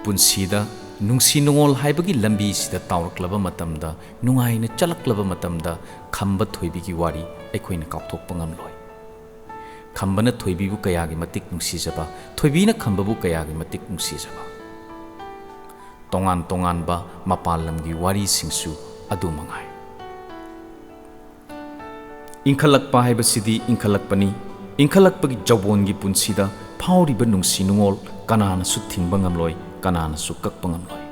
ꯄꯨꯟꯁꯤꯗ ꯅꯨꯡꯁꯤ ꯅꯨꯡꯉꯣꯜ ꯍꯥꯏꯕꯒꯤ ꯂꯝꯕꯤꯁꯤꯗ ꯇꯥꯎꯔꯛꯂꯕ ꯃꯇꯝꯗ, ꯅꯨꯡꯉꯥꯏꯅ ꯆꯠꯂꯛꯂꯕ ꯃꯇꯝꯗ ꯈꯝꯕ ꯊꯣꯏꯕꯤꯒꯤ ꯋꯥꯔꯤ ꯑꯩꯈꯣꯏꯅ ꯀꯥꯎꯊꯣꯛꯄ ꯉꯝꯂꯣꯏ꯫ ꯈꯝꯕꯅ ꯊꯣꯏꯕꯤꯕꯨ ꯀꯌꯥꯒꯤ ꯃꯇꯤꯛ ꯅꯨꯡꯁꯤꯖꯕ, ꯊꯣꯏꯕꯤꯅ ꯈꯝꯕꯕꯨ ꯀꯌꯥꯒꯤ ꯃꯇꯤꯛ ꯅꯨꯡꯁꯤꯖꯕ꯫ ꯇꯣꯉꯥꯟ ꯇꯣꯉꯥꯟꯕ ꯃꯄꯥꯟ ꯂꯝꯒꯤ ꯋꯥꯔꯤꯁꯤꯡꯁꯨ ꯑꯗꯨ ꯃꯉꯥꯏ꯫ ꯏꯟꯈꯠꯂꯛꯄ ꯍꯥꯏꯕꯁꯤꯗꯤ ꯏꯟꯈꯠꯂꯛꯄꯅꯤ꯫ ꯏꯟꯈꯠꯂꯛꯄꯒꯤ ꯖꯧꯕꯣꯟꯒꯤ ꯄꯨꯟꯁꯤꯗ ꯐꯥꯎꯔꯤꯕ ꯅꯨꯡꯁꯤ ꯅꯨꯡꯉꯣꯜ ꯀꯅꯥꯅꯁꯨ ꯊꯤꯡꯕ ꯉꯝꯂꯣꯏ, ꯀꯅꯥꯅꯁꯨ ꯀꯛꯄ ꯉꯝꯂꯣꯏ꯫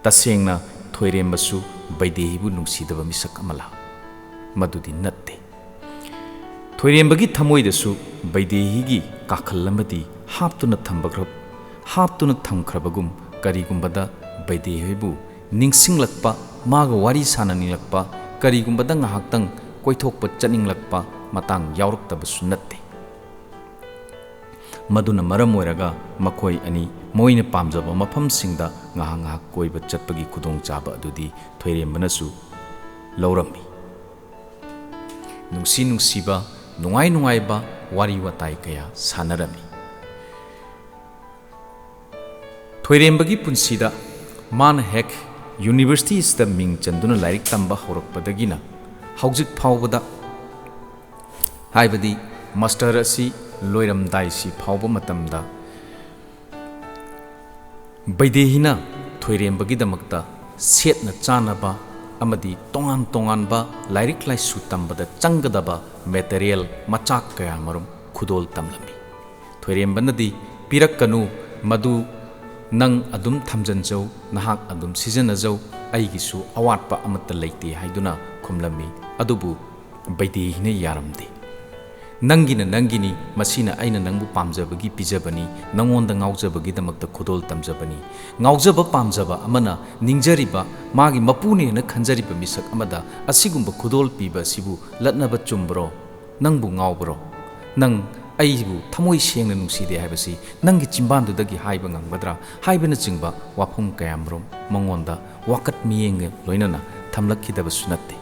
ꯇꯁꯦꯡꯅ ꯊꯣꯏꯔꯦꯝꯕꯁꯨ ꯕꯩꯗꯦꯍꯤꯕꯨ ꯅꯨꯡꯁꯤꯗꯕ ꯃꯤꯁꯛ ꯑꯃꯂꯥ? ꯃꯗꯨꯗꯤ ꯅꯠꯇꯦ꯫ ꯊꯣꯏꯔꯦꯝꯕꯒꯤ ꯊꯃꯣꯏꯗꯁꯨ ꯕꯩꯗꯦꯍꯤꯒꯤ ꯀꯥꯈꯜ ꯑꯃꯗꯤ ꯍꯥꯞꯇꯨꯅ ꯊꯝꯕꯈ꯭ꯔ-, ꯍꯥꯞꯇꯨꯅ ꯊꯝꯈ꯭ꯔꯕꯒꯨꯝ, ꯀꯔꯤꯒꯨꯝꯕꯗ ꯕꯩꯗꯦꯍꯤꯕꯨ ꯅꯤꯡꯁꯤꯡꯂꯛꯄ, ꯃꯥꯒ ꯋꯥꯔꯤ ꯁꯥꯟꯅꯅꯤꯡꯂꯛꯄ, ꯀꯔꯤꯒꯨꯝꯕꯗ ꯉꯥꯏꯍꯥꯛꯇꯪ ꯀꯣꯏꯊꯣꯛꯄ ꯆꯠꯅꯤꯡꯂꯛꯄ ꯃꯇꯥꯡ ꯌꯥꯎꯔꯛꯇꯕꯁꯨ ꯅꯠꯇꯦ꯫ ꯃꯗꯨꯅ ꯃꯔꯝ ꯑꯣꯏꯔꯒ ꯃꯈꯣꯏ ꯑꯅꯤ ꯃꯣꯏꯅ ꯄꯥꯝꯖꯕ ꯃꯐꯝꯁꯤꯡꯗ ꯉꯥꯏꯍꯥꯛ ꯉꯥꯏꯍꯥꯛ ꯀꯣꯏꯕ ꯆꯠꯄꯒꯤ ꯈꯨꯗꯣꯡꯆꯥꯕ ꯑꯗꯨꯗꯤ ꯊꯣꯏꯔꯦꯝꯕꯅꯁꯨ ꯂꯧꯔꯝꯃꯤ꯫ ꯅꯨꯡꯁꯤ ꯅꯨꯡꯁꯤꯕ, ꯅꯨꯡꯉꯥꯏ ꯅꯨꯡꯉꯥꯏꯕ ꯋꯥꯔꯤ ꯋꯥꯇꯥꯏ ꯀꯌꯥ ꯁꯥꯟꯅꯔꯝꯃꯤ꯫ ꯊꯣꯏꯔꯦꯝꯕꯒꯤ ꯄꯨꯟꯁꯤꯗ ꯃꯥꯅ ꯍꯦꯛ ꯌꯨꯅꯤꯚꯔꯁꯤꯇꯤꯁꯤꯗ ꯃꯤꯡ ꯆꯟꯗꯨꯅ ꯂꯥꯏꯔꯤꯛ ꯇꯝꯕ ꯍꯧꯔꯛꯄꯗꯒꯤꯅ ꯍꯧꯖꯤꯛ ꯐꯥꯎꯕꯗ, ꯍꯥꯏꯕꯗꯤ ꯃꯥꯁꯇꯔ ꯑꯁꯤ ꯂꯣꯏꯔꯝꯗꯥꯏꯁꯤ ꯐꯥꯎꯕ ꯃꯇꯝꯗ, ꯕꯩꯗꯦꯍꯤꯅ ꯊꯣꯏꯔꯦꯝꯕꯒꯤꯗꯃꯛꯇ ꯁꯦꯠꯅ ꯆꯥꯅꯕ ꯑꯃꯗꯤ ꯇꯣꯉꯥꯟ ꯇꯣꯉꯥꯟꯕ ꯂꯥꯏꯔꯤꯛ ꯂꯥꯏꯁꯨ ꯇꯝꯕꯗ ꯆꯪꯒꯗꯕ ꯃꯦꯇꯔꯤꯌꯦꯜ ꯃꯆꯥꯛ ꯀꯌꯥꯃꯔꯨꯝ ꯈꯨꯗꯣꯜ ꯇꯝꯂꯝꯃꯤ꯫ ꯊꯣꯏꯔꯦꯝꯕꯅꯗꯤ, "ꯄꯤꯔꯛꯀꯅꯨ, ꯃꯗꯨ ꯅꯪ ꯑꯗꯨꯝ ꯊꯝꯖꯟꯖꯧ, ꯅꯍꯥꯛ ꯑꯗꯨꯝ ꯁꯤꯖꯤꯟꯅꯖꯧ, ꯑꯩꯒꯤꯁꯨ ꯑꯋꯥꯠꯄ ꯑꯃꯠꯇ ꯂꯩꯇꯦ" ꯍꯥꯏꯗꯨꯅ ꯈꯨꯝꯂꯝꯃꯤ꯫ ꯑꯗꯨꯕꯨ ꯕꯩꯗꯦꯍꯤꯅ ꯌꯥꯔꯝꯗꯦ꯫ "ꯅꯪꯒꯤꯅ ꯅꯪꯒꯤꯅꯤ, ꯃꯁꯤꯅ ꯑꯩꯅ ꯅꯪꯕꯨ ꯄꯥꯝꯖꯕꯒꯤ ꯄꯤꯖꯕꯅꯤ, ꯅꯉꯣꯟꯗ ꯉꯥꯎꯖꯕꯒꯤꯗꯃꯛꯇ ꯈꯨꯗꯣꯜ ꯇꯝꯖꯕꯅꯤ꯫ ꯉꯥꯎꯖꯕ ꯄꯥꯝꯖꯕ ꯑꯃꯅ ꯅꯤꯡꯖꯔꯤꯕ, ꯃꯥꯒꯤ ꯃꯄꯨꯅꯦꯅ ꯈꯟꯖꯔꯤꯕ ꯃꯤꯁꯛ ꯑꯃꯗ ꯑꯁꯤꯒꯨꯝꯕ ꯈꯨꯗꯣꯜ ꯄꯤꯕ ꯑꯁꯤꯕꯨ ꯂꯠꯅꯕ ꯆꯨꯝꯕ꯭ꯔꯣ? ꯅꯪꯕꯨ ꯉꯥꯎꯕ꯭ꯔꯣ? ꯅꯪ ꯑꯩꯕꯨ ꯊꯃꯣꯏ ꯁꯦꯡꯅ ꯅꯨꯡꯁꯤꯗꯦ ꯍꯥꯏꯕꯁꯤ ꯅꯪꯒꯤ ꯆꯤꯝꯕꯥꯟꯗꯨꯗꯒꯤ ꯍꯥꯏꯕ ꯉꯝꯒꯗ꯭ꯔꯥ?" ꯍꯥꯏꯕꯅꯆꯤꯡꯕ ꯋꯥꯐꯝ ꯀꯌꯥꯃꯔꯨꯝ ꯃꯉꯣꯟꯗ ꯋꯥꯀꯠ ꯃꯤꯌꯦꯡꯒ ꯂꯣꯏꯅꯅ ꯊꯝꯂꯛꯈꯤꯗꯕꯁꯨ ꯅꯠꯇꯦ꯫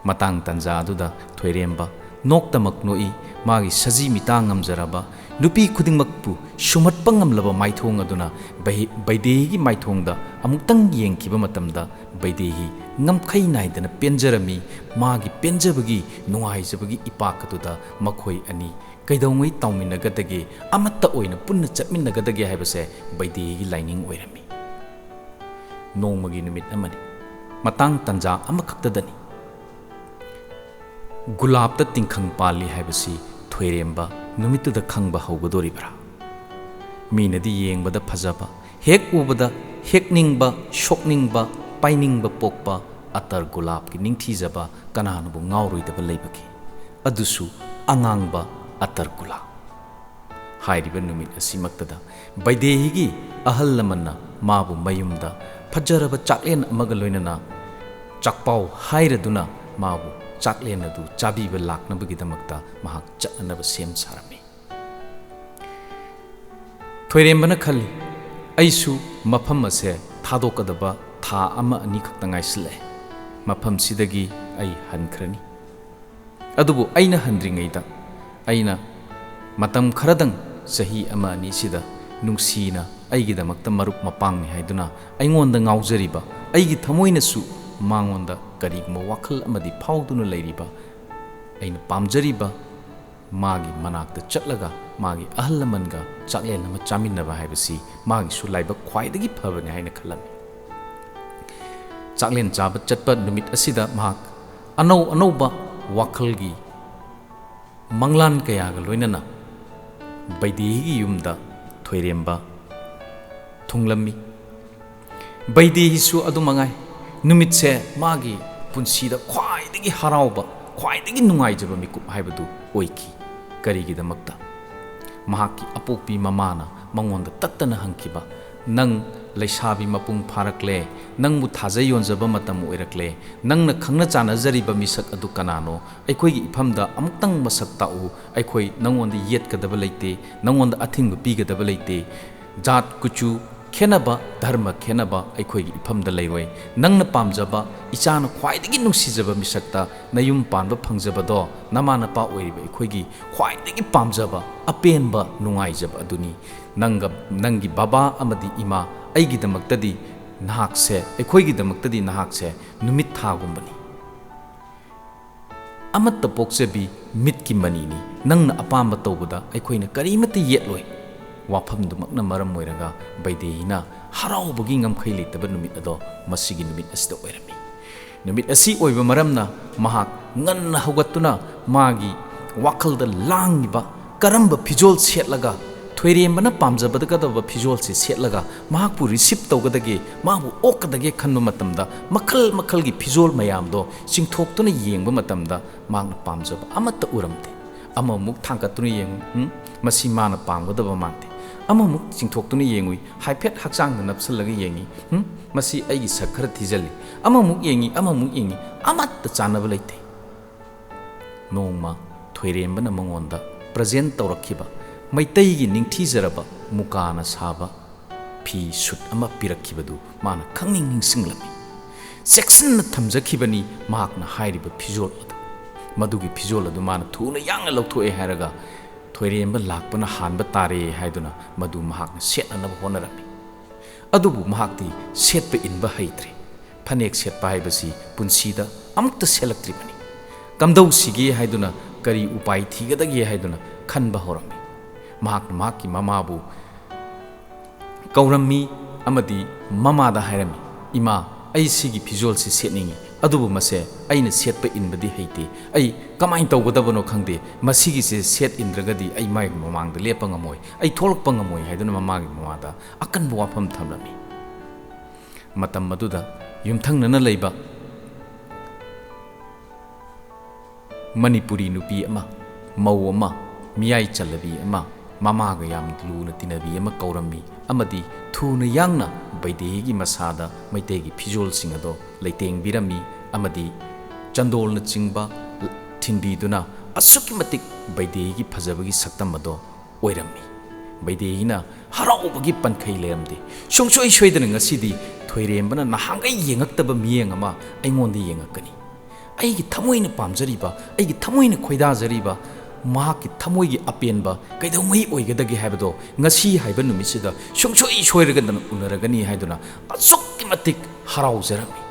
ꯃꯇꯥꯡ ꯇꯥꯟꯖꯥ ꯑꯗꯨꯗ ꯊꯣꯏꯔꯦꯝꯕ ꯅꯣꯛꯇꯃꯛ ꯅꯣꯛꯏ꯫ ꯃꯥꯒꯤ ꯁꯖꯤ ꯃꯤꯇꯥ ꯉꯝꯖꯔꯕ, ꯅꯨꯄꯤ ꯈꯨꯗꯤꯡꯃꯛꯄꯨ ꯁꯨꯝꯍꯠꯄ ꯉꯝꯂꯕ ꯃꯥꯏꯊꯣꯡ ꯑꯗꯨꯅ ꯕꯩ-, ꯕꯩꯗꯦꯍꯤꯒꯤ ꯃꯥꯏꯊꯣꯡꯗ ꯑꯃꯨꯛꯇꯪ ꯌꯦꯡꯈꯤꯕ ꯃꯇꯝꯗ ꯕꯩꯗꯦꯍꯤ ꯉꯝꯈꯩ ꯅꯥꯏꯗꯅ ꯄꯦꯟꯖꯔꯝꯃꯤ꯫ ꯃꯥꯒꯤ ꯄꯦꯟꯖꯕꯒꯤ, ꯅꯨꯡꯉꯥꯏꯖꯕꯒꯤ ꯏꯄꯥꯛ ꯑꯗꯨꯗ ꯃꯈꯣꯏ ꯑꯅꯤ ꯀꯩꯗꯧꯉꯩ ꯇꯥꯎꯃꯤꯟꯅꯒꯗꯒꯦ, ꯑꯃꯠꯇ ꯑꯣꯏꯅ ꯄꯨꯟꯅ ꯆꯠꯃꯤꯟꯅꯒꯗꯒꯦ ꯍꯥꯏꯕꯁꯦ ꯕꯩꯗꯦꯍꯤꯒꯤ ꯂꯥꯏꯅꯤꯡ ꯑꯣꯏꯔꯝꯃꯤ꯫ ꯅꯣꯡꯃꯒꯤ ꯅꯨꯃꯤꯠ ꯑꯃꯅꯤ, ꯃꯇꯥꯡ ꯇꯟꯖꯥ ꯑꯃꯈꯛꯇꯗꯅꯤ꯫ ꯒꯨꯂꯥꯞꯇ ꯇꯤꯡꯈꯪ ꯄꯥꯜꯂꯤ ꯍꯥꯏꯕꯁꯤ ꯊꯣꯏꯔꯦꯝꯕ ꯅꯨꯃꯤꯠꯇꯨꯗ ꯈꯪꯕ ꯍꯧꯒꯗꯣꯔꯤꯕ꯭ꯔꯥ? ꯃꯤꯅꯗꯤ ꯌꯦꯡꯕꯗ ꯐꯖꯕ, ꯍꯦꯛ ꯎꯕꯗ ꯍꯦꯛꯅꯤꯡꯕ, ꯁꯣꯛꯅꯤꯡꯕ, ꯄꯥꯏꯅꯤꯡꯕ ꯄꯣꯛꯄ ꯑꯇꯔ ꯒꯨꯂꯥꯞꯀꯤ ꯅꯤꯡꯊꯤꯖꯕ ꯀꯅꯥꯅꯕꯨ ꯉꯥꯎꯔꯣꯏꯗꯕ ꯂꯩꯕꯒꯦ? ꯑꯗꯨꯁꯨ ꯑꯉꯥꯡꯕ ꯑꯇꯔ ꯒꯨꯂꯥꯞ꯫ ꯍꯥꯏꯔꯤꯕ ꯅꯨꯃꯤꯠ ꯑꯁꯤꯃꯛꯇꯗ ꯕꯩꯗꯦꯍꯤꯒꯤ ꯑꯍꯜ ꯂꯃꯟꯅ ꯃꯥꯕꯨ ꯃꯌꯨꯝꯗ ꯐꯖꯔꯕ ꯆꯥꯛꯂꯦꯟ ꯑꯃꯒ ꯂꯣꯏꯅꯅ ꯆꯥꯛꯄꯥꯎ ꯍꯥꯏꯔꯗꯨꯅ ꯃꯥꯕꯨ ꯆꯥꯛꯂꯦꯟ ꯑꯗꯨ ꯆꯥꯕꯤꯕ ꯂꯥꯛꯅꯕꯒꯤꯗꯃꯛꯇ ꯃꯍꯥꯛ ꯆꯠꯅꯅꯕ ꯁꯦꯝ ꯁꯥꯔꯝꯃꯤ꯫ ꯊꯣꯏꯔꯦꯝꯕꯅ ꯈꯜꯂꯤ, "ꯑꯩꯁꯨ ꯃꯐꯝ ꯑꯁꯦ ꯊꯥꯗꯣꯛꯀꯗꯕ ꯊꯥ ꯑꯃ ꯑꯅꯤ ꯈꯛꯇ ꯉꯥꯏꯁꯤꯜꯂꯛꯑꯦ꯫ ꯃꯐꯝꯁꯤꯗꯒꯤ ꯑꯩ ꯍꯟꯈ꯭ꯔꯅꯤ꯫ ꯑꯗꯨꯕꯨ ꯑꯩꯅ ꯍꯟꯗ꯭ꯔꯤꯉꯩꯗ ꯑꯩꯅ ꯃꯇꯝ ꯈꯔꯗꯪ, ꯆꯍꯤ ꯑꯃ ꯑꯅꯤꯁꯤꯗ ꯅꯨꯡꯁꯤꯅ ꯑꯩꯒꯤꯗꯃꯛꯇ ꯃꯔꯨꯞ ꯃꯄꯥꯡꯅꯤ ꯍꯥꯏꯗꯨꯅ ꯑꯩꯉꯣꯟꯗ ꯉꯥꯎꯖꯔꯤꯕ ꯑꯩꯒꯤ ꯊꯃꯣꯏꯅꯁꯨ ꯃꯉꯣꯟꯗ ꯀꯔꯤꯒꯨꯝꯕ ꯋꯥꯈꯜ ꯑꯃꯗꯤ ꯐꯥꯎꯗꯨꯅ ꯂꯩꯔꯤꯕ, ꯑꯩꯅ ꯄꯥꯝꯖꯔꯤꯕ ꯃꯥꯒꯤ ꯃꯅꯥꯛꯇ ꯆꯠꯂꯒ ꯃꯥꯒꯤ ꯑꯍꯜ ꯂꯃꯟꯒ ꯆꯥꯛꯂꯦꯟ ꯑꯃ ꯆꯥꯃꯤꯟꯅꯕ ꯍꯥꯏꯕꯁꯤ ꯃꯥꯒꯤꯁꯨ ꯂꯥꯏꯕꯛ ꯈ꯭ꯋꯥꯏꯗꯒꯤ ꯐꯕꯅꯤ" ꯍꯥꯏꯅ ꯈꯜꯂꯝꯃꯤ꯫ ꯆꯥꯛꯂꯦꯟ ꯆꯥꯕ ꯆꯠꯄ ꯅꯨꯃꯤꯠ ꯑꯁꯤꯗ ꯃꯍꯥꯛ ꯑꯅꯧ ꯑꯅꯧꯕ ꯋꯥꯈꯜꯒꯤ ꯃꯪꯂꯥꯟ ꯀꯌꯥꯒ ꯂꯣꯏꯅꯅ ꯕꯩꯗꯦꯍꯤꯒꯤ ꯌꯨꯝꯗ ꯊꯣꯏꯔꯦꯝꯕ ꯊꯨꯡꯂꯝꯃꯤ꯫ ꯕꯩꯗꯦꯍꯤꯁꯨ ꯑꯗꯨ ꯃꯉꯥꯏ, ꯅꯨꯃꯤꯠꯁꯦ ꯃꯥꯒꯤ ꯄꯨꯟꯁꯤꯗ ꯈ꯭ꯋꯥꯏꯗꯒꯤ ꯍꯔꯥꯎꯕ, ꯈ꯭ꯋꯥꯏꯗꯒꯤ ꯅꯨꯡꯉꯥꯏꯖꯕ ꯃꯤꯀꯨꯞ ꯍꯥꯏꯕꯗꯨ ꯑꯣꯏꯈꯤ꯫ ꯀꯔꯤꯒꯤꯗꯃꯛꯇ? ꯃꯍꯥꯛꯀꯤ ꯑꯄꯣꯛꯄꯤ ꯃꯃꯥꯅ ꯃꯉꯣꯟꯗ ꯇꯠꯇꯅ ꯍꯪꯈꯤꯕ, "ꯅꯪ ꯂꯩꯁꯥꯕꯤ ꯃꯄꯨꯡ ꯐꯥꯔꯛꯂꯦ, ꯅꯪꯕꯨ ꯊꯥꯖ ꯌꯣꯟꯖꯕ ꯃꯇꯝ ꯑꯣꯏꯔꯛꯂꯦ, ꯅꯪꯅ ꯈꯪꯅ ꯆꯥꯟꯅꯖꯔꯤꯕ ꯃꯤꯁꯛ ꯑꯗꯨ ꯀꯅꯥꯅꯣ? ꯑꯩꯈꯣꯏꯒꯤ ꯏꯐꯝꯗ ꯑꯃꯨꯛꯇꯪ ꯃꯁꯛ ꯇꯥꯛꯎ, ꯑꯩꯈꯣꯏ ꯅꯪꯉꯣꯟꯗ ꯌꯦꯠꯀꯗꯕ ꯂꯩꯇꯦ, ꯅꯪꯉꯣꯟꯗ ꯑꯊꯤꯡꯕ ꯄꯤꯒꯗꯕ ꯂꯩꯇꯦ꯫ ꯖꯥꯠ ꯀꯨꯆꯨ ꯈꯦꯠꯅꯕ, ꯙꯔꯃ ꯈꯦꯠꯅꯕ ꯑꯩꯈꯣꯏꯒꯤ ꯏꯐꯝꯗ ꯂꯩꯔꯣꯏ꯫ ꯅꯪꯅ ꯄꯥꯝꯖꯕ, ꯏꯆꯥꯅ ꯈ꯭ꯋꯥꯏꯗꯒꯤ ꯅꯨꯡꯁꯤꯖꯕ ꯃꯤꯁꯛꯇ ꯅꯌꯨꯝ ꯄꯥꯟꯕ ꯐꯪꯖꯕꯗꯣ ꯅꯃꯥ ꯅꯄꯥ ꯑꯣꯏꯔꯤꯕ ꯑꯩꯈꯣꯏꯒꯤ ꯈ꯭ꯋꯥꯏꯗꯒꯤ ꯄꯥꯝꯖꯕ, ꯑꯄꯦꯟꯕ, ꯅꯨꯡꯉꯥꯏꯖꯕ ꯑꯗꯨꯅꯤ꯫ ꯅꯪꯒ, ꯅꯪꯒꯤ ꯕꯕꯥ ꯑꯃꯗꯤ ꯏꯃꯥ, ꯑꯩꯒꯤꯗꯃꯛꯇꯗꯤ ꯅꯍꯥꯛꯁꯦ, ꯑꯩꯈꯣꯏꯒꯤꯗꯃꯛꯇꯗꯤ ꯅꯍꯥꯛꯁꯦ ꯅꯨꯃꯤꯠ ꯊꯥꯒꯨꯝꯕꯅꯤ"꯫ "ꯑꯃꯠꯇ ꯄꯣꯛꯆꯕꯤ ꯃꯤꯠꯀꯤ ꯃꯅꯤꯅꯤ, ꯅꯪꯅ ꯑꯄꯥꯝꯕ ꯇꯧꯕꯗ ꯑꯩꯈꯣꯏꯅ ꯀꯔꯤꯃꯠꯇ ꯌꯦꯠꯂꯣꯏ" ꯋꯥꯐꯝꯗꯨꯃꯛꯅ ꯃꯔꯝ ꯑꯣꯏꯔꯒ ꯕꯩꯗꯦꯍꯤꯅ ꯍꯔꯥꯎꯕꯒꯤ ꯉꯝꯈꯩ ꯂꯩꯇꯕ ꯅꯨꯃꯤꯠ ꯑꯗꯣ ꯃꯁꯤꯒꯤ ꯅꯨꯃꯤꯠ ꯑꯁꯤꯗ ꯑꯣꯏꯔꯝꯃꯤ꯫ ꯅꯨꯃꯤꯠ ꯑꯁꯤ ꯑꯣꯏꯕ ꯃꯔꯝꯅ ꯃꯍꯥꯛ ꯉꯟꯅ ꯍꯧꯒꯠꯇꯨꯅ ꯃꯥꯒꯤ ꯋꯥꯈꯜꯗ ꯂꯥꯡꯂꯤꯕ ꯀꯔꯝꯕ ꯐꯤꯖꯣꯜ ꯁꯦꯠꯂꯒ, ꯊꯣꯏꯔꯦꯝꯕꯅ ꯄꯥꯝꯖꯒꯗꯕ ꯐꯤꯖꯣꯜꯁꯤ ꯁꯦꯠꯂꯒ ꯃꯍꯥꯛꯄꯨ receive ꯇꯧꯒꯗꯒꯦ, ꯃꯥꯕꯨ ꯑꯣꯛꯀꯗꯒꯦ ꯈꯟꯕ ꯃꯇꯝꯗ ꯃꯈꯜ ꯃꯈꯜꯒꯤ ꯐꯤꯖꯣꯜ ꯃꯌꯥꯝꯗꯣ ꯆꯤꯡꯊꯣꯛꯇꯨꯅ ꯌꯦꯡꯕ ꯃꯇꯝꯗ ꯃꯍꯥꯛꯅ ꯄꯥꯝꯖꯕ ꯑꯃꯠꯇ ꯎꯔꯝꯗꯦ꯫ ꯑꯃꯃꯨꯛ ꯊꯥꯡꯒꯠꯇꯨꯅ ꯌꯦꯡꯉꯨ, "ꯎꯝ, ꯃꯁꯤ ꯃꯥꯅ ꯄꯥꯝꯒꯗꯕ ꯃꯥꯟꯗꯦ"꯫ ꯑꯃꯃꯨꯛ ꯆꯤꯡꯊꯣꯛꯇꯨꯅ ꯌꯦꯡꯉꯨꯏ, ꯍꯥꯏꯐꯦꯠ ꯍꯛꯆꯥꯡꯗ ꯅꯞꯁꯤꯜꯂꯒ ꯌꯦꯡꯉꯤ, "ꯎꯝ, ꯃꯁꯤ ꯑꯩꯒꯤ ꯁꯛ ꯈꯔ ꯊꯤꯖꯤꯜꯂꯤ"꯫ ꯑꯃꯃꯨꯛ ꯌꯦꯡꯉꯤ, ꯑꯃꯃꯨꯛ ꯌꯦꯡꯉꯤ, ꯑꯃꯠꯇ ꯆꯥꯟꯅꯕ ꯂꯩꯇꯦ꯫ ꯅꯣꯡꯃ ꯊꯣꯏꯔꯦꯝꯕꯅ ꯃꯉꯣꯟꯗ present ꯇꯧꯔꯛꯈꯤꯕ ꯃꯩꯇꯩꯒꯤ ꯅꯤꯡꯊꯤꯖꯔꯕ ꯃꯨꯀꯥꯅ ꯁꯥꯕ ꯐꯤ suit ꯑꯃ ꯄꯤꯔꯛꯈꯤꯕꯗꯨ ꯃꯥꯅ ꯈꯪꯅꯤꯡ ꯅꯤꯡꯁꯤꯡꯂꯝꯃꯤ꯫ ꯆꯦꯛꯁꯤꯟꯅ ꯊꯝꯖꯈꯤꯕꯅꯤ ꯃꯍꯥꯛꯅ ꯍꯥꯏꯔꯤꯕ ꯐꯤꯖꯣꯜ ꯑꯗꯨ꯫ ꯃꯗꯨꯒꯤ ꯐꯤꯖꯣꯜ ꯑꯗꯨ ꯃꯥꯅ ꯊꯨꯅ ꯌꯥꯡꯅ ꯂꯧꯊꯣꯛꯑꯦ ꯍꯥꯏꯔꯒ ꯊꯣꯏꯔꯦꯝꯕ ꯂꯥꯛꯄꯅ ꯍꯥꯟꯕ ꯇꯥꯔꯦ ꯍꯥꯏꯗꯨꯅ ꯃꯗꯨ ꯃꯍꯥꯛꯅ ꯁꯦꯠꯅꯅꯕ ꯍꯣꯠꯅꯔꯝꯃꯤ꯫ ꯑꯗꯨꯕꯨ ꯃꯍꯥꯛꯇꯤ ꯁꯦꯠꯄ ꯏꯟꯕ ꯍꯩꯇ꯭ꯔꯦ꯫ ꯐꯅꯦꯛ ꯁꯦꯠꯄ ꯍꯥꯏꯕꯁꯤ ꯄꯨꯟꯁꯤꯗ ꯑꯃꯨꯛꯇ ꯁꯦꯠꯂꯛꯇ꯭ꯔꯤꯕꯅꯤ꯫ ꯀꯝꯗꯧꯁꯤꯒꯦ ꯍꯥꯏꯗꯨꯅ, ꯀꯔꯤ ꯎꯄꯥꯏ ꯊꯤꯒꯗꯒꯦ ꯍꯥꯏꯗꯨꯅ ꯈꯟꯕ ꯍꯧꯔꯝꯃꯤ꯫ ꯃꯍꯥꯛꯅ ꯃꯍꯥꯛꯀꯤ ꯃꯃꯥꯕꯨ ꯀꯧꯔꯝꯃꯤ ꯑꯃꯗꯤ ꯃꯃꯥꯗ ꯍꯥꯏꯔꯝꯃꯤ, "ꯏꯃꯥ, ꯑꯩ ꯁꯤꯒꯤ ꯐꯤꯖꯣꯜꯁꯤ ꯁꯦꯠꯅꯤꯡꯏ, ꯑꯗꯨꯕꯨ ꯃꯁꯦ ꯑꯩꯅ ꯁꯦꯠꯄ ꯏꯟꯕꯗꯤ ꯍꯩꯇꯦ꯫ ꯑꯩ ꯀꯃꯥꯏꯅ ꯇꯧꯒꯗꯕꯅꯣ ꯈꯪꯗꯦ꯫ ꯃꯁꯤꯒꯤꯁꯦ ꯁꯦꯠ ꯏꯟꯗ꯭ꯔꯒꯗꯤ ꯑꯩ ꯃꯥꯒꯤ ꯃꯃꯥꯡꯗ ꯂꯦꯞꯄ ꯉꯝꯃꯣꯏ, ꯑꯩ ꯊꯣꯛꯂꯛꯄ ꯉꯝꯃꯣꯏ" ꯍꯥꯏꯗꯨꯅ ꯃꯃꯥꯒꯤ ꯃꯃꯥꯗ ꯑꯀꯟꯕ ꯋꯥꯐꯝ ꯊꯝꯂꯝꯃꯤ꯫ ꯃꯇꯝ ꯑꯗꯨꯗ ꯌꯨꯝꯊꯪꯅꯅ ꯂꯩꯕ ꯃꯅꯤꯄꯨꯔꯤ ꯅꯨꯄꯤ ꯑꯃ, ꯃꯧ ꯑꯃ, ꯃꯤꯌꯥꯏ ꯆꯜꯂꯕꯤ ꯑꯃ, ꯃꯃꯥꯒ ꯌꯥꯝ ꯂꯨꯅ ꯇꯤꯟꯅꯕꯤ ꯑꯃ ꯀꯧꯔꯝꯃꯤ ꯑꯃꯗꯤ ꯊꯨꯅ ꯌꯥꯡꯅ ꯕꯩꯗꯦꯍꯤꯒꯤ ꯃꯁꯥꯗ ꯃꯩꯇꯩꯒꯤ ꯐꯤꯖꯣꯜꯁꯤꯡ ꯑꯗꯣ ꯂꯩꯇꯦꯡꯕꯤꯔꯝꯃꯤ ꯑꯃꯗꯤ ꯆꯟꯗꯣꯜꯅꯆꯤꯡꯕ ꯊꯤꯟꯕꯤꯗꯨꯅ ꯑꯁꯨꯛꯀꯤ ꯃꯇꯤꯛ ꯕꯩꯗꯦꯍꯤꯒꯤ ꯐꯖꯕꯒꯤ ꯁꯛꯇꯝ ꯑꯗꯣ ꯑꯣꯏꯔꯝꯃꯤ꯫ ꯕꯩꯗꯦꯍꯤꯅ ꯍꯔꯥꯎꯕꯒꯤ ꯄꯟꯈꯩ ꯂꯩꯔꯝꯗꯦ꯫ ꯁꯨꯡꯁꯣꯏ ꯁꯣꯏꯗꯅ ꯉꯁꯤꯗꯤ ꯊꯣꯏꯔꯦꯝꯕꯅ ꯅꯍꯥꯟꯈꯩ ꯌꯦꯡꯉꯛꯇꯕ ꯃꯤꯠꯌꯦꯡ ꯑꯃ ꯑꯩꯉꯣꯟꯗ ꯌꯦꯡꯉꯛꯀꯅꯤ꯫ ꯑꯩꯒꯤ ꯊꯃꯣꯏꯅ ꯄꯥꯝꯖꯔꯤꯕ, ꯑꯩꯒꯤ ꯊꯃꯣꯏꯅ ꯈꯣꯏꯗꯥꯖꯔꯤꯕ ꯃꯍꯥꯛꯀꯤ ꯊꯃꯣꯏꯒꯤ ꯑꯄꯦꯟꯕ ꯀꯩꯗꯧꯉꯩ ꯑꯣꯏꯒꯗꯒꯦ ꯍꯥꯏꯕꯗꯣ ꯉꯁꯤ ꯍꯥꯏꯕ ꯅꯨꯃꯤꯠꯁꯤꯗ ꯁꯨꯡꯁꯣꯏ ꯁꯣꯏꯔꯒꯗꯅ ꯎꯅꯔꯒꯅꯤ ꯍꯥꯏꯗꯨꯅ ꯑꯁꯨꯛꯀꯤ ꯃꯇꯤꯛ ꯍꯔꯥꯎꯖꯔꯝꯃꯤ꯫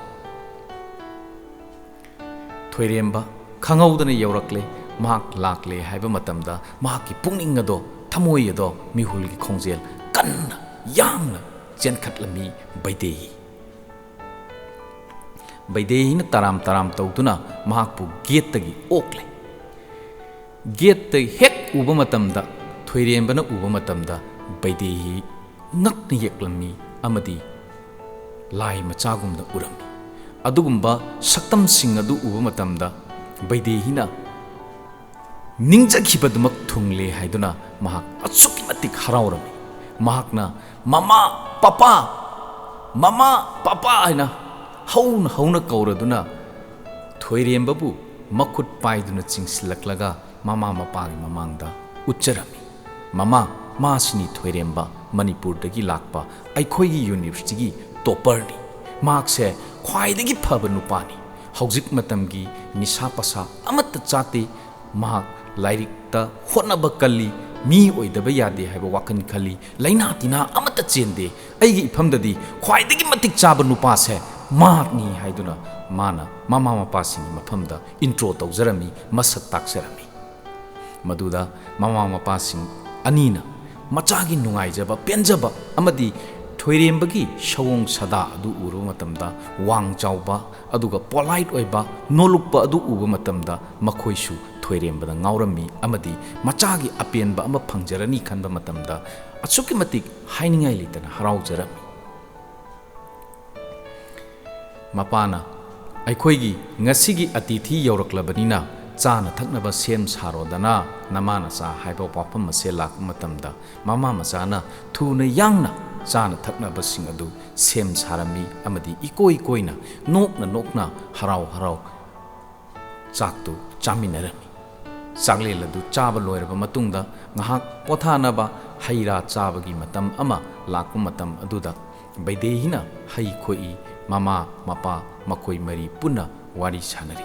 ꯊꯣꯏꯔꯦꯝꯕ ꯈꯪꯍꯧꯗꯅ ꯌꯧꯔꯛꯂꯦ꯫ ꯃꯍꯥꯛ ꯂꯥꯛꯂꯦ ꯍꯥꯏꯕ ꯃꯇꯝꯗ ꯃꯍꯥꯛꯀꯤ ꯄꯨꯛꯅꯤꯡ ꯑꯗꯣ, ꯊꯃꯣꯏ ꯑꯗꯣ ꯃꯤꯍꯨꯜꯒꯤ ꯈꯣꯡꯖꯦꯜ ꯀꯟꯅ ꯌꯥꯡꯅ ꯆꯦꯟꯈꯠꯂꯝꯃꯤ ꯕꯩꯗꯦꯍꯤ꯫ ꯕꯩꯗꯦꯍꯤꯅ ꯇꯔꯥꯝ ꯇꯔꯥꯝ ꯇꯧꯗꯨꯅ ꯃꯍꯥꯛꯄꯨ ꯒꯦꯠꯇꯒꯤ ꯑꯣꯛꯂꯦ꯫ ꯒꯦꯠꯇ ꯍꯦꯛ ꯎꯕ ꯃꯇꯝꯗ, ꯊꯣꯏꯔꯦꯝꯕꯅ ꯎꯕ ꯃꯇꯝꯗ ꯕꯩꯗꯦꯍꯤ ꯉꯛꯅ ꯌꯦꯛꯂꯝꯃꯤ ꯑꯃꯗꯤ ꯂꯥꯏ ꯃꯆꯥꯒꯨꯝꯅ ꯎꯔꯝꯃꯤ꯫ ꯑꯗꯨꯒꯨꯝꯕ ꯁꯛꯇꯝꯁꯤꯡ ꯑꯗꯨ ꯎꯕ ꯃꯇꯝꯗ ꯕꯩꯗꯦꯍꯤꯅ ꯅꯤꯡꯖꯈꯤꯕꯗꯨꯃꯛ ꯊꯨꯡꯂꯦ ꯍꯥꯏꯗꯨꯅ ꯃꯍꯥꯛ ꯑꯁꯨꯛꯀꯤ ꯃꯇꯤꯛ ꯍꯔꯥꯎꯔꯝꯃꯤ꯫ ꯃꯍꯥꯛꯅ "ꯃꯃꯥ, ꯄꯄꯥ, ꯃꯃꯥ, ꯄꯄꯥ" ꯍꯥꯏꯅ ꯍꯧꯅ ꯍꯧꯅ ꯀꯧꯔꯗꯨꯅ ꯊꯣꯏꯔꯦꯝꯕꯕꯨ ꯃꯈꯨꯠ ꯄꯥꯏꯗꯨꯅ ꯆꯤꯡꯁꯤꯜꯂꯛꯂꯒ ꯃꯃꯥ ꯃꯄꯥꯒꯤ ꯃꯃꯥꯡꯗ ꯎꯠꯆꯔꯝꯃꯤ꯫ "ꯃꯃꯥ, ꯃꯥꯁꯤꯅꯤ ꯊꯣꯏꯔꯦꯝꯕ, ꯃꯅꯤꯄꯨꯔꯗꯒꯤ ꯂꯥꯛꯄ ꯑꯩꯈꯣꯏꯒꯤ ꯌꯨꯅꯤꯚꯔꯁꯤꯇꯤꯒꯤ ꯇꯣꯄꯔꯅꯤ꯫ ꯃꯍꯥꯛꯁꯦ ꯈ꯭ꯋꯥꯏꯗꯒꯤ ꯐꯕ ꯅꯨꯄꯥꯅꯤ꯫ ꯍꯧꯖꯤꯛ ꯃꯇꯝꯒꯤ ꯅꯤꯁꯥ ꯄꯁꯥ ꯑꯃꯠꯇ ꯆꯥꯗꯦ꯫ ꯃꯍꯥꯛ ꯂꯥꯏꯔꯤꯛꯇ ꯍꯣꯠꯅꯕ ꯀꯜꯂꯤ, ꯃꯤ ꯑꯣꯏꯗꯕ ꯌꯥꯗꯦ ꯍꯥꯏꯕ ꯋꯥꯈꯜ ꯈꯜꯂꯤ, ꯂꯥꯏꯅꯥ ꯇꯤꯟꯅꯥ ꯑꯃꯠꯇ ꯆꯦꯟꯗꯦ꯫ ꯑꯩꯒꯤ ꯏꯐꯝꯗꯗꯤ ꯈ꯭ꯋꯥꯏꯗꯒꯤ ꯃꯇꯤꯛ ꯆꯥꯕ ꯅꯨꯄꯥꯁꯦ ꯃꯍꯥꯛꯅꯤ" ꯍꯥꯏꯗꯨꯅ ꯃꯥꯅ ꯃꯃꯥ ꯃꯄꯥꯁꯤꯡꯒꯤ ꯃꯐꯝꯗ ꯏꯟꯇ꯭ꯔꯣ ꯇꯧꯖꯔꯝꯃꯤ, ꯃꯁꯛ ꯇꯥꯛꯆꯔꯝꯃꯤ꯫ ꯃꯗꯨꯗ ꯃꯃꯥ ꯃꯄꯥꯁꯤꯡ ꯑꯅꯤꯅ ꯃꯆꯥꯒꯤ ꯅꯨꯡꯉꯥꯏꯖꯕ, ꯄꯦꯟꯖꯕ ꯑꯃꯗꯤ ꯊꯣꯏꯔꯦꯝꯕꯒꯤ ꯁꯑꯣꯡ ꯁꯥꯗꯥ ꯑꯗꯨ ꯎꯔꯨꯕ ꯃꯇꯝꯗ, ꯋꯥꯡ ꯆꯥꯎꯕ, ꯑꯗꯨꯒ ꯄꯣꯂꯥꯏꯠ ꯑꯣꯏꯕ, ꯅꯣꯜꯂꯨꯛꯄ ꯑꯗꯨ ꯎꯕ ꯃꯇꯝꯗ ꯃꯈꯣꯏꯁꯨ ꯊꯣꯏꯔꯦꯝꯕꯗ ꯉꯥꯎꯔꯝꯃꯤ ꯑꯃꯗꯤ ꯃꯆꯥꯒꯤ ꯑꯄꯦꯟꯕ ꯑꯃ ꯐꯪꯖꯔꯅꯤ ꯈꯟꯕ ꯃꯇꯝꯗ ꯑꯁꯨꯛꯀꯤ ꯃꯇꯤꯛ ꯍꯥꯏꯅꯤꯡꯉꯥꯏ ꯂꯩꯇꯅ ꯍꯔꯥꯎꯖꯔꯝꯃꯤ꯫ ꯃꯄꯥꯅ "ꯑꯩꯈꯣꯏꯒꯤ ꯉꯁꯤꯒꯤ ꯑꯇꯤꯊꯤ ꯌꯧꯔꯛꯂꯕꯅꯤꯅ ꯆꯥꯅ ꯊꯛꯅꯕ ꯁꯦꯝ ꯁꯥꯔꯣꯗꯅ, ꯅꯃꯥ ꯅꯆꯥ" ꯍꯥꯏꯕ ꯋꯥꯐꯝ ꯑꯁꯦ ꯂꯥꯛꯄ ꯃꯇꯝꯗ, ꯃꯃꯥ ꯃꯆꯥꯅ ꯊꯨꯅ ꯌꯥꯡꯅ ꯆꯥꯅ ꯊꯛꯅꯕꯁꯤꯡ ꯑꯗꯨ ꯁꯦꯝ ꯁꯥꯔꯝꯃꯤ ꯑꯃꯗꯤ ꯏꯀꯣꯏ ꯀꯣꯏꯅ, ꯅꯣꯛꯅ ꯅꯣꯛꯅ, ꯍꯔꯥꯎ ꯍꯔꯥꯎ ꯆꯥꯛꯇꯨ ꯆꯥꯃꯤꯟꯅꯔꯝꯃꯤ꯫ ꯆꯥꯛꯂꯦꯟ ꯑꯗꯨ ꯆꯥꯕ ꯂꯣꯏꯔꯕ ꯃꯇꯨꯡꯗ ꯉꯥꯏꯍꯥꯛ ꯄꯣꯊꯥꯅꯕ ꯍꯩ ꯔꯥ ꯆꯥꯕꯒꯤ ꯃꯇꯝ ꯑꯃ ꯂꯥꯛꯄ ꯃꯇꯝ ꯑꯗꯨꯗ ꯕꯩꯗꯦꯍꯤꯅ ꯍꯩ ꯈꯣꯛꯏ꯫ ꯃꯃꯥ, ꯃꯄꯥ, ꯃꯈꯣꯏ ꯃꯔꯤ ꯄꯨꯟꯅ ꯋꯥꯔꯤ ꯁꯥꯟꯅꯔꯤ꯫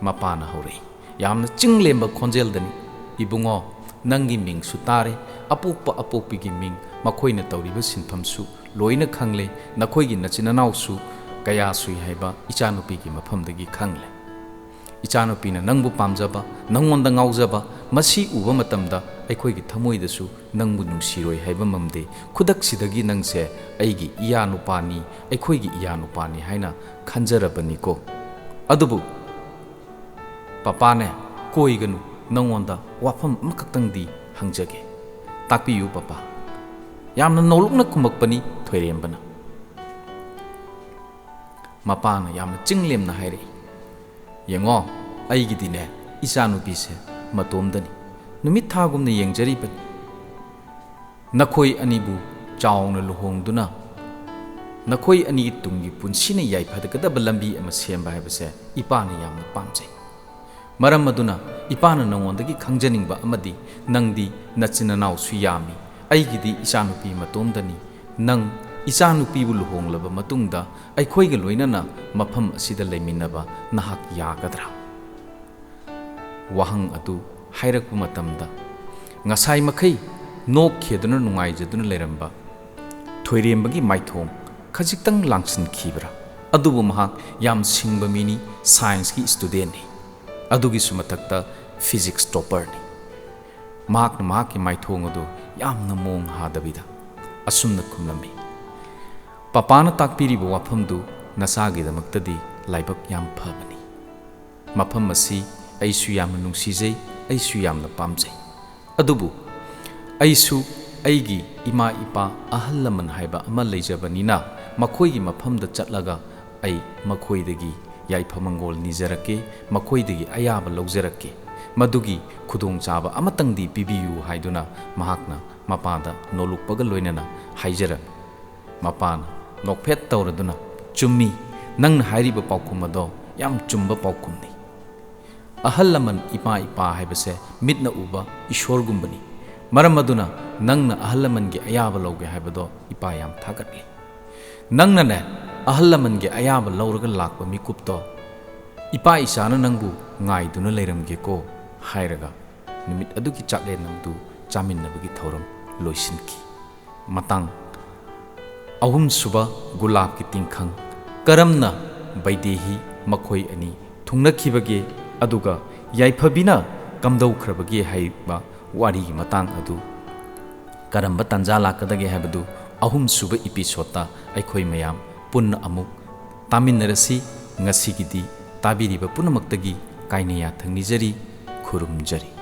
ꯃꯄꯥꯅ ꯍꯧꯔꯛꯏ, ꯌꯥꯝꯅ ꯆꯤꯡꯂꯦꯝꯕ ꯈꯣꯟꯖꯦꯜꯗꯅꯤ, "ꯏꯕꯨꯡꯉꯣ, ꯅꯪꯒꯤ ꯃꯤꯡꯁꯨ ꯇꯥꯔꯦ, ꯑꯄꯣꯛꯄ ꯑꯄꯣꯛꯄꯤꯒꯤ ꯃꯤꯡ, ꯃꯈꯣꯏꯅ ꯇꯧꯔꯤꯕ ꯁꯤꯟꯐꯝꯁꯨ ꯂꯣꯏꯅ ꯈꯪꯂꯦ, ꯅꯈꯣꯏꯒꯤ ꯅꯆꯤꯟ ꯅꯅꯥꯎꯁꯨ ꯀꯌꯥ ꯁꯨꯏ ꯍꯥꯏꯕ ꯏꯆꯥꯅꯨꯄꯤꯒꯤ ꯃꯐꯝꯗꯒꯤ ꯈꯪꯂꯦ꯫ ꯏꯆꯥꯅꯨꯄꯤꯅ ꯅꯪꯕꯨ ꯄꯥꯝꯖꯕ, ꯅꯪꯉꯣꯟꯗ ꯉꯥꯎꯖꯕ, ꯃꯁꯤ ꯎꯕ ꯃꯇꯝꯗ ꯑꯩꯈꯣꯏꯒꯤ ꯊꯃꯣꯏꯗꯁꯨ ꯅꯪꯕꯨ ꯅꯨꯡꯁꯤꯔꯣꯏ ꯍꯥꯏꯕ ꯉꯝꯗꯦ꯫ ꯈꯨꯗꯛꯁꯤꯗꯒꯤ ꯅꯪꯁꯦ ꯑꯩꯒꯤ ꯏꯌꯥ ꯅꯨꯄꯥꯅꯤ, ꯑꯩꯈꯣꯏꯒꯤ ꯏꯌꯥ ꯅꯨꯄꯥꯅꯤ ꯍꯥꯏꯅ ꯈꯟꯖꯔꯕꯅꯤꯀꯣ꯫ ꯑꯗꯨꯕꯨ ꯄꯄꯥꯅꯦ, ꯀꯣꯏꯒꯅꯨ, ꯅꯪꯉꯣꯟꯗ ꯋꯥꯐꯝ ꯑꯃꯈꯛꯇꯪꯗꯤ ꯍꯪꯖꯒꯦ꯫ ꯇꯥꯛꯄꯤꯌꯨ ꯄꯄꯥ꯫ ꯌꯥꯝꯅ ꯅꯣꯂꯨꯛꯅ ꯈꯨꯝꯃꯛꯄꯅꯤ ꯊꯣꯏꯔꯦꯝꯕꯅ꯫ ꯃꯄꯥꯅ ꯌꯥꯝꯅ ꯆꯤꯡꯂꯦꯝꯅ ꯍꯥꯏꯔꯛꯏ, "ꯌꯦꯡꯉꯣ, ꯑꯩꯒꯤꯗꯤꯅꯦ ꯏꯆꯥꯅꯨꯄꯤꯁꯦ ꯃꯇꯣꯝꯗꯅꯤ꯫ ꯅꯨꯃꯤꯠ ꯊꯥꯒꯨꯝꯅ ꯌꯦꯡꯖꯔꯤꯕꯅꯤ꯫ ꯅꯈꯣꯏ ꯑꯅꯤꯕꯨ ꯆꯥꯎꯅ ꯂꯨꯍꯣꯡꯗꯨꯅ ꯅꯈꯣꯏ ꯑꯅꯤꯒꯤ ꯇꯨꯡꯒꯤ ꯄꯨꯟꯁꯤꯅ ꯌꯥꯏꯐꯒꯗꯕ ꯂꯝꯕꯤ ꯑꯃ ꯁꯦꯝꯕ ꯍꯥꯏꯕꯁꯦ ꯏꯄꯥꯅ ꯌꯥꯝꯅ ꯄꯥꯝꯖꯩ꯫ ꯃꯔꯝ ꯑꯗꯨꯅ ꯏꯄꯥꯅ ꯅꯉꯣꯟꯗꯒꯤ ꯈꯪꯖꯅꯤꯡꯕ ꯑꯃꯗꯤ ꯅꯪꯗꯤ ꯅꯆꯤꯟ ꯅꯅꯥꯎꯁꯨ ꯌꯥꯝꯃꯤ, ꯑꯩꯒꯤꯗꯤ ꯏꯆꯥꯅꯨꯄꯤ ꯃꯇꯣꯝꯗꯅꯤ꯫ ꯅꯪ ꯏꯆꯥꯅꯨꯄꯤꯕꯨ ꯂꯨꯍꯣꯡꯂꯕ ꯃꯇꯨꯡꯗ ꯑꯩꯈꯣꯏꯒ ꯂꯣꯏꯅꯅ ꯃꯐꯝ ꯑꯁꯤꯗ ꯂꯩꯃꯤꯟꯅꯕ ꯅꯍꯥꯛ ꯌꯥꯒꯗ꯭ꯔꯥ?" ꯋꯥꯍꯪ ꯑꯗꯨ ꯍꯥꯏꯔꯛꯄ ꯃꯇꯝꯗ ꯉꯁꯥꯏ ꯃꯈꯩ ꯅꯣꯛꯈꯤꯗꯨꯅ ꯅꯨꯡꯉꯥꯏꯖꯗꯨꯅ ꯂꯩꯔꯝꯕ ꯊꯣꯏꯔꯦꯝꯕꯒꯤ ꯃꯥꯏꯊꯣꯡ ꯈꯖꯤꯛꯇꯪ ꯂꯥꯡꯁꯤꯟꯈꯤꯕ꯭ꯔꯥ? ꯑꯗꯨꯕꯨ ꯃꯍꯥꯛ ꯌꯥꯝ ꯁꯤꯡꯕ ꯃꯤꯅꯤ, ꯁꯥꯏꯟꯁꯀꯤ ꯁ꯭ꯇꯨꯗꯦꯟꯠꯅꯤ, ꯑꯗꯨꯒꯤꯁꯨ ꯃꯊꯛꯇ ꯐꯤꯖꯤꯛꯁ ꯇꯣꯄꯔꯅꯤ꯫ ꯃꯍꯥꯛꯅ ꯃꯍꯥꯛꯀꯤ ꯃꯥꯏꯊꯣꯡ ꯑꯗꯨ ꯌꯥꯝꯅ ꯃꯣꯡ ꯍꯥꯗꯕꯤꯗ ꯑꯁꯨꯝꯅ ꯈꯨꯝꯂꯝꯃꯤ, "ꯄꯄꯥꯅ ꯇꯥꯛꯄꯤꯔꯤꯕ ꯋꯥꯐꯝꯗꯨ ꯅꯆꯥꯒꯤꯗꯃꯛꯇꯗꯤ ꯂꯥꯏꯕꯛ ꯌꯥꯝ ꯐꯕꯅꯤ꯫ ꯃꯐꯝ ꯑꯁꯤ ꯑꯩꯁꯨ ꯌꯥꯝꯅ ꯅꯨꯡꯁꯤꯖꯩ, ꯑꯩꯁꯨ ꯌꯥꯝꯅ ꯄꯥꯝꯖꯩ꯫ ꯑꯗꯨꯕꯨ ꯑꯩꯁꯨ ꯑꯩꯒꯤ ꯏꯃꯥ ꯏꯄꯥ ꯑꯍꯜ ꯂꯃꯟ ꯍꯥꯏꯕ ꯑꯃ ꯂꯩꯖꯕꯅꯤꯅ ꯃꯈꯣꯏꯒꯤ ꯃꯐꯝꯗ ꯆꯠꯂꯒ ꯑꯩ ꯃꯈꯣꯏꯗꯒꯤ ꯌꯥꯏꯐ ꯃꯪꯒꯣꯜ ꯅꯤꯖꯔꯛꯀꯦ, ꯃꯈꯣꯏꯗꯒꯤ ꯑꯌꯥꯕ ꯂꯧꯖꯔꯛꯀꯦ꯫ ꯃꯗꯨꯒꯤ ꯈꯨꯗꯣꯡꯆꯥꯕ ꯑꯃꯇꯪꯗꯤ ꯄꯤꯕꯤꯌꯨ" ꯍꯥꯏꯗꯨꯅ ꯃꯍꯥꯛꯅ ꯃꯄꯥꯗ ꯅꯣꯂꯨꯛꯄꯒ ꯂꯣꯏꯅꯅ ꯍꯥꯏꯖꯔꯝꯃꯤ꯫ ꯃꯄꯥꯅ ꯅꯣꯛꯐꯦꯠ ꯇꯧꯔꯗꯨꯅ, "ꯆꯨꯝꯃꯤ, ꯅꯪꯅ ꯍꯥꯏꯔꯤꯕ ꯄꯥꯎꯈꯨꯝ ꯑꯗꯣ ꯌꯥꯝ ꯆꯨꯝꯕ ꯄꯥꯎꯈꯨꯝꯅꯤ꯫ ꯑꯍꯜ ꯂꯃꯟ ꯏꯃꯥ ꯏꯄꯥ ꯍꯥꯏꯕꯁꯦ ꯃꯤꯠꯅ ꯎꯕ ꯏꯁꯣꯔꯒꯨꯝꯕꯅꯤ꯫ ꯃꯔꯝ ꯑꯗꯨꯅ ꯅꯪꯅ ꯑꯍꯜ ꯂꯃꯟꯒꯤ ꯑꯌꯥꯕ ꯂꯧꯒꯦ ꯍꯥꯏꯕꯗꯣ ꯏꯄꯥ ꯌꯥꯝ ꯊꯥꯒꯠꯂꯤ꯫ ꯅꯪꯅꯅꯦ ꯑꯍꯜ ꯂꯃꯟꯒꯤ ꯑꯌꯥꯕ ꯂꯧꯔꯒ ꯂꯥꯛꯄ ꯃꯤꯀꯨꯞꯇꯣ ꯏꯄꯥ ꯏꯆꯥꯅ ꯅꯪꯕꯨ ꯉꯥꯏꯗꯨꯅ ꯂꯩꯔꯝꯒꯦꯀꯣ" ꯍꯥꯏꯔꯒ ꯅꯨꯃꯤꯠ ꯑꯗꯨꯒꯤ ꯆꯥꯛꯂꯦꯟ ꯑꯗꯨ ꯆꯥꯃꯤꯟꯅꯕꯒꯤ ꯊꯧꯔꯝ ꯂꯣꯏꯁꯤꯟꯈꯤ꯫ ꯃꯇꯥꯡ ꯑꯍꯨꯝꯁꯨꯕ, ꯒꯨꯂꯥꯞꯀꯤ ꯇꯤꯡꯈꯪ꯫ ꯀꯔꯝꯅ ꯕꯩꯗꯦꯍꯤ ꯃꯈꯣꯏ ꯑꯅꯤ ꯊꯨꯡꯅꯈꯤꯕꯒꯦ, ꯑꯗꯨꯒ ꯌꯥꯏꯐꯕꯤꯅ ꯀꯝꯗꯧꯈ꯭ꯔꯕꯒꯦ ꯍꯥꯏꯕ ꯋꯥꯔꯤꯒꯤ ꯃꯇꯥꯡ ꯑꯗꯨ ꯀꯔꯝꯕ ꯇꯥꯟꯖꯥ ꯂꯥꯛꯀꯗꯒꯦ ꯍꯥꯏꯕꯗꯨ ꯑꯍꯨꯝꯁꯨꯕ episodeꯇ ꯑꯩꯈꯣꯏ ꯃꯌꯥꯝ ꯄꯨꯟꯅ ꯑꯃꯨꯛ ꯇꯥꯃꯤꯟꯅꯔꯁꯤ꯫ ꯉꯁꯤꯒꯤꯗꯤ ꯇꯥꯕꯤꯔꯤꯕ ꯄꯨꯝꯅꯃꯛꯇꯒꯤ ꯀꯥꯏꯅ ꯌꯥꯊꯪ ꯅꯤꯖꯔꯤ, ꯈꯨꯔꯨꯝꯖꯔꯤ꯫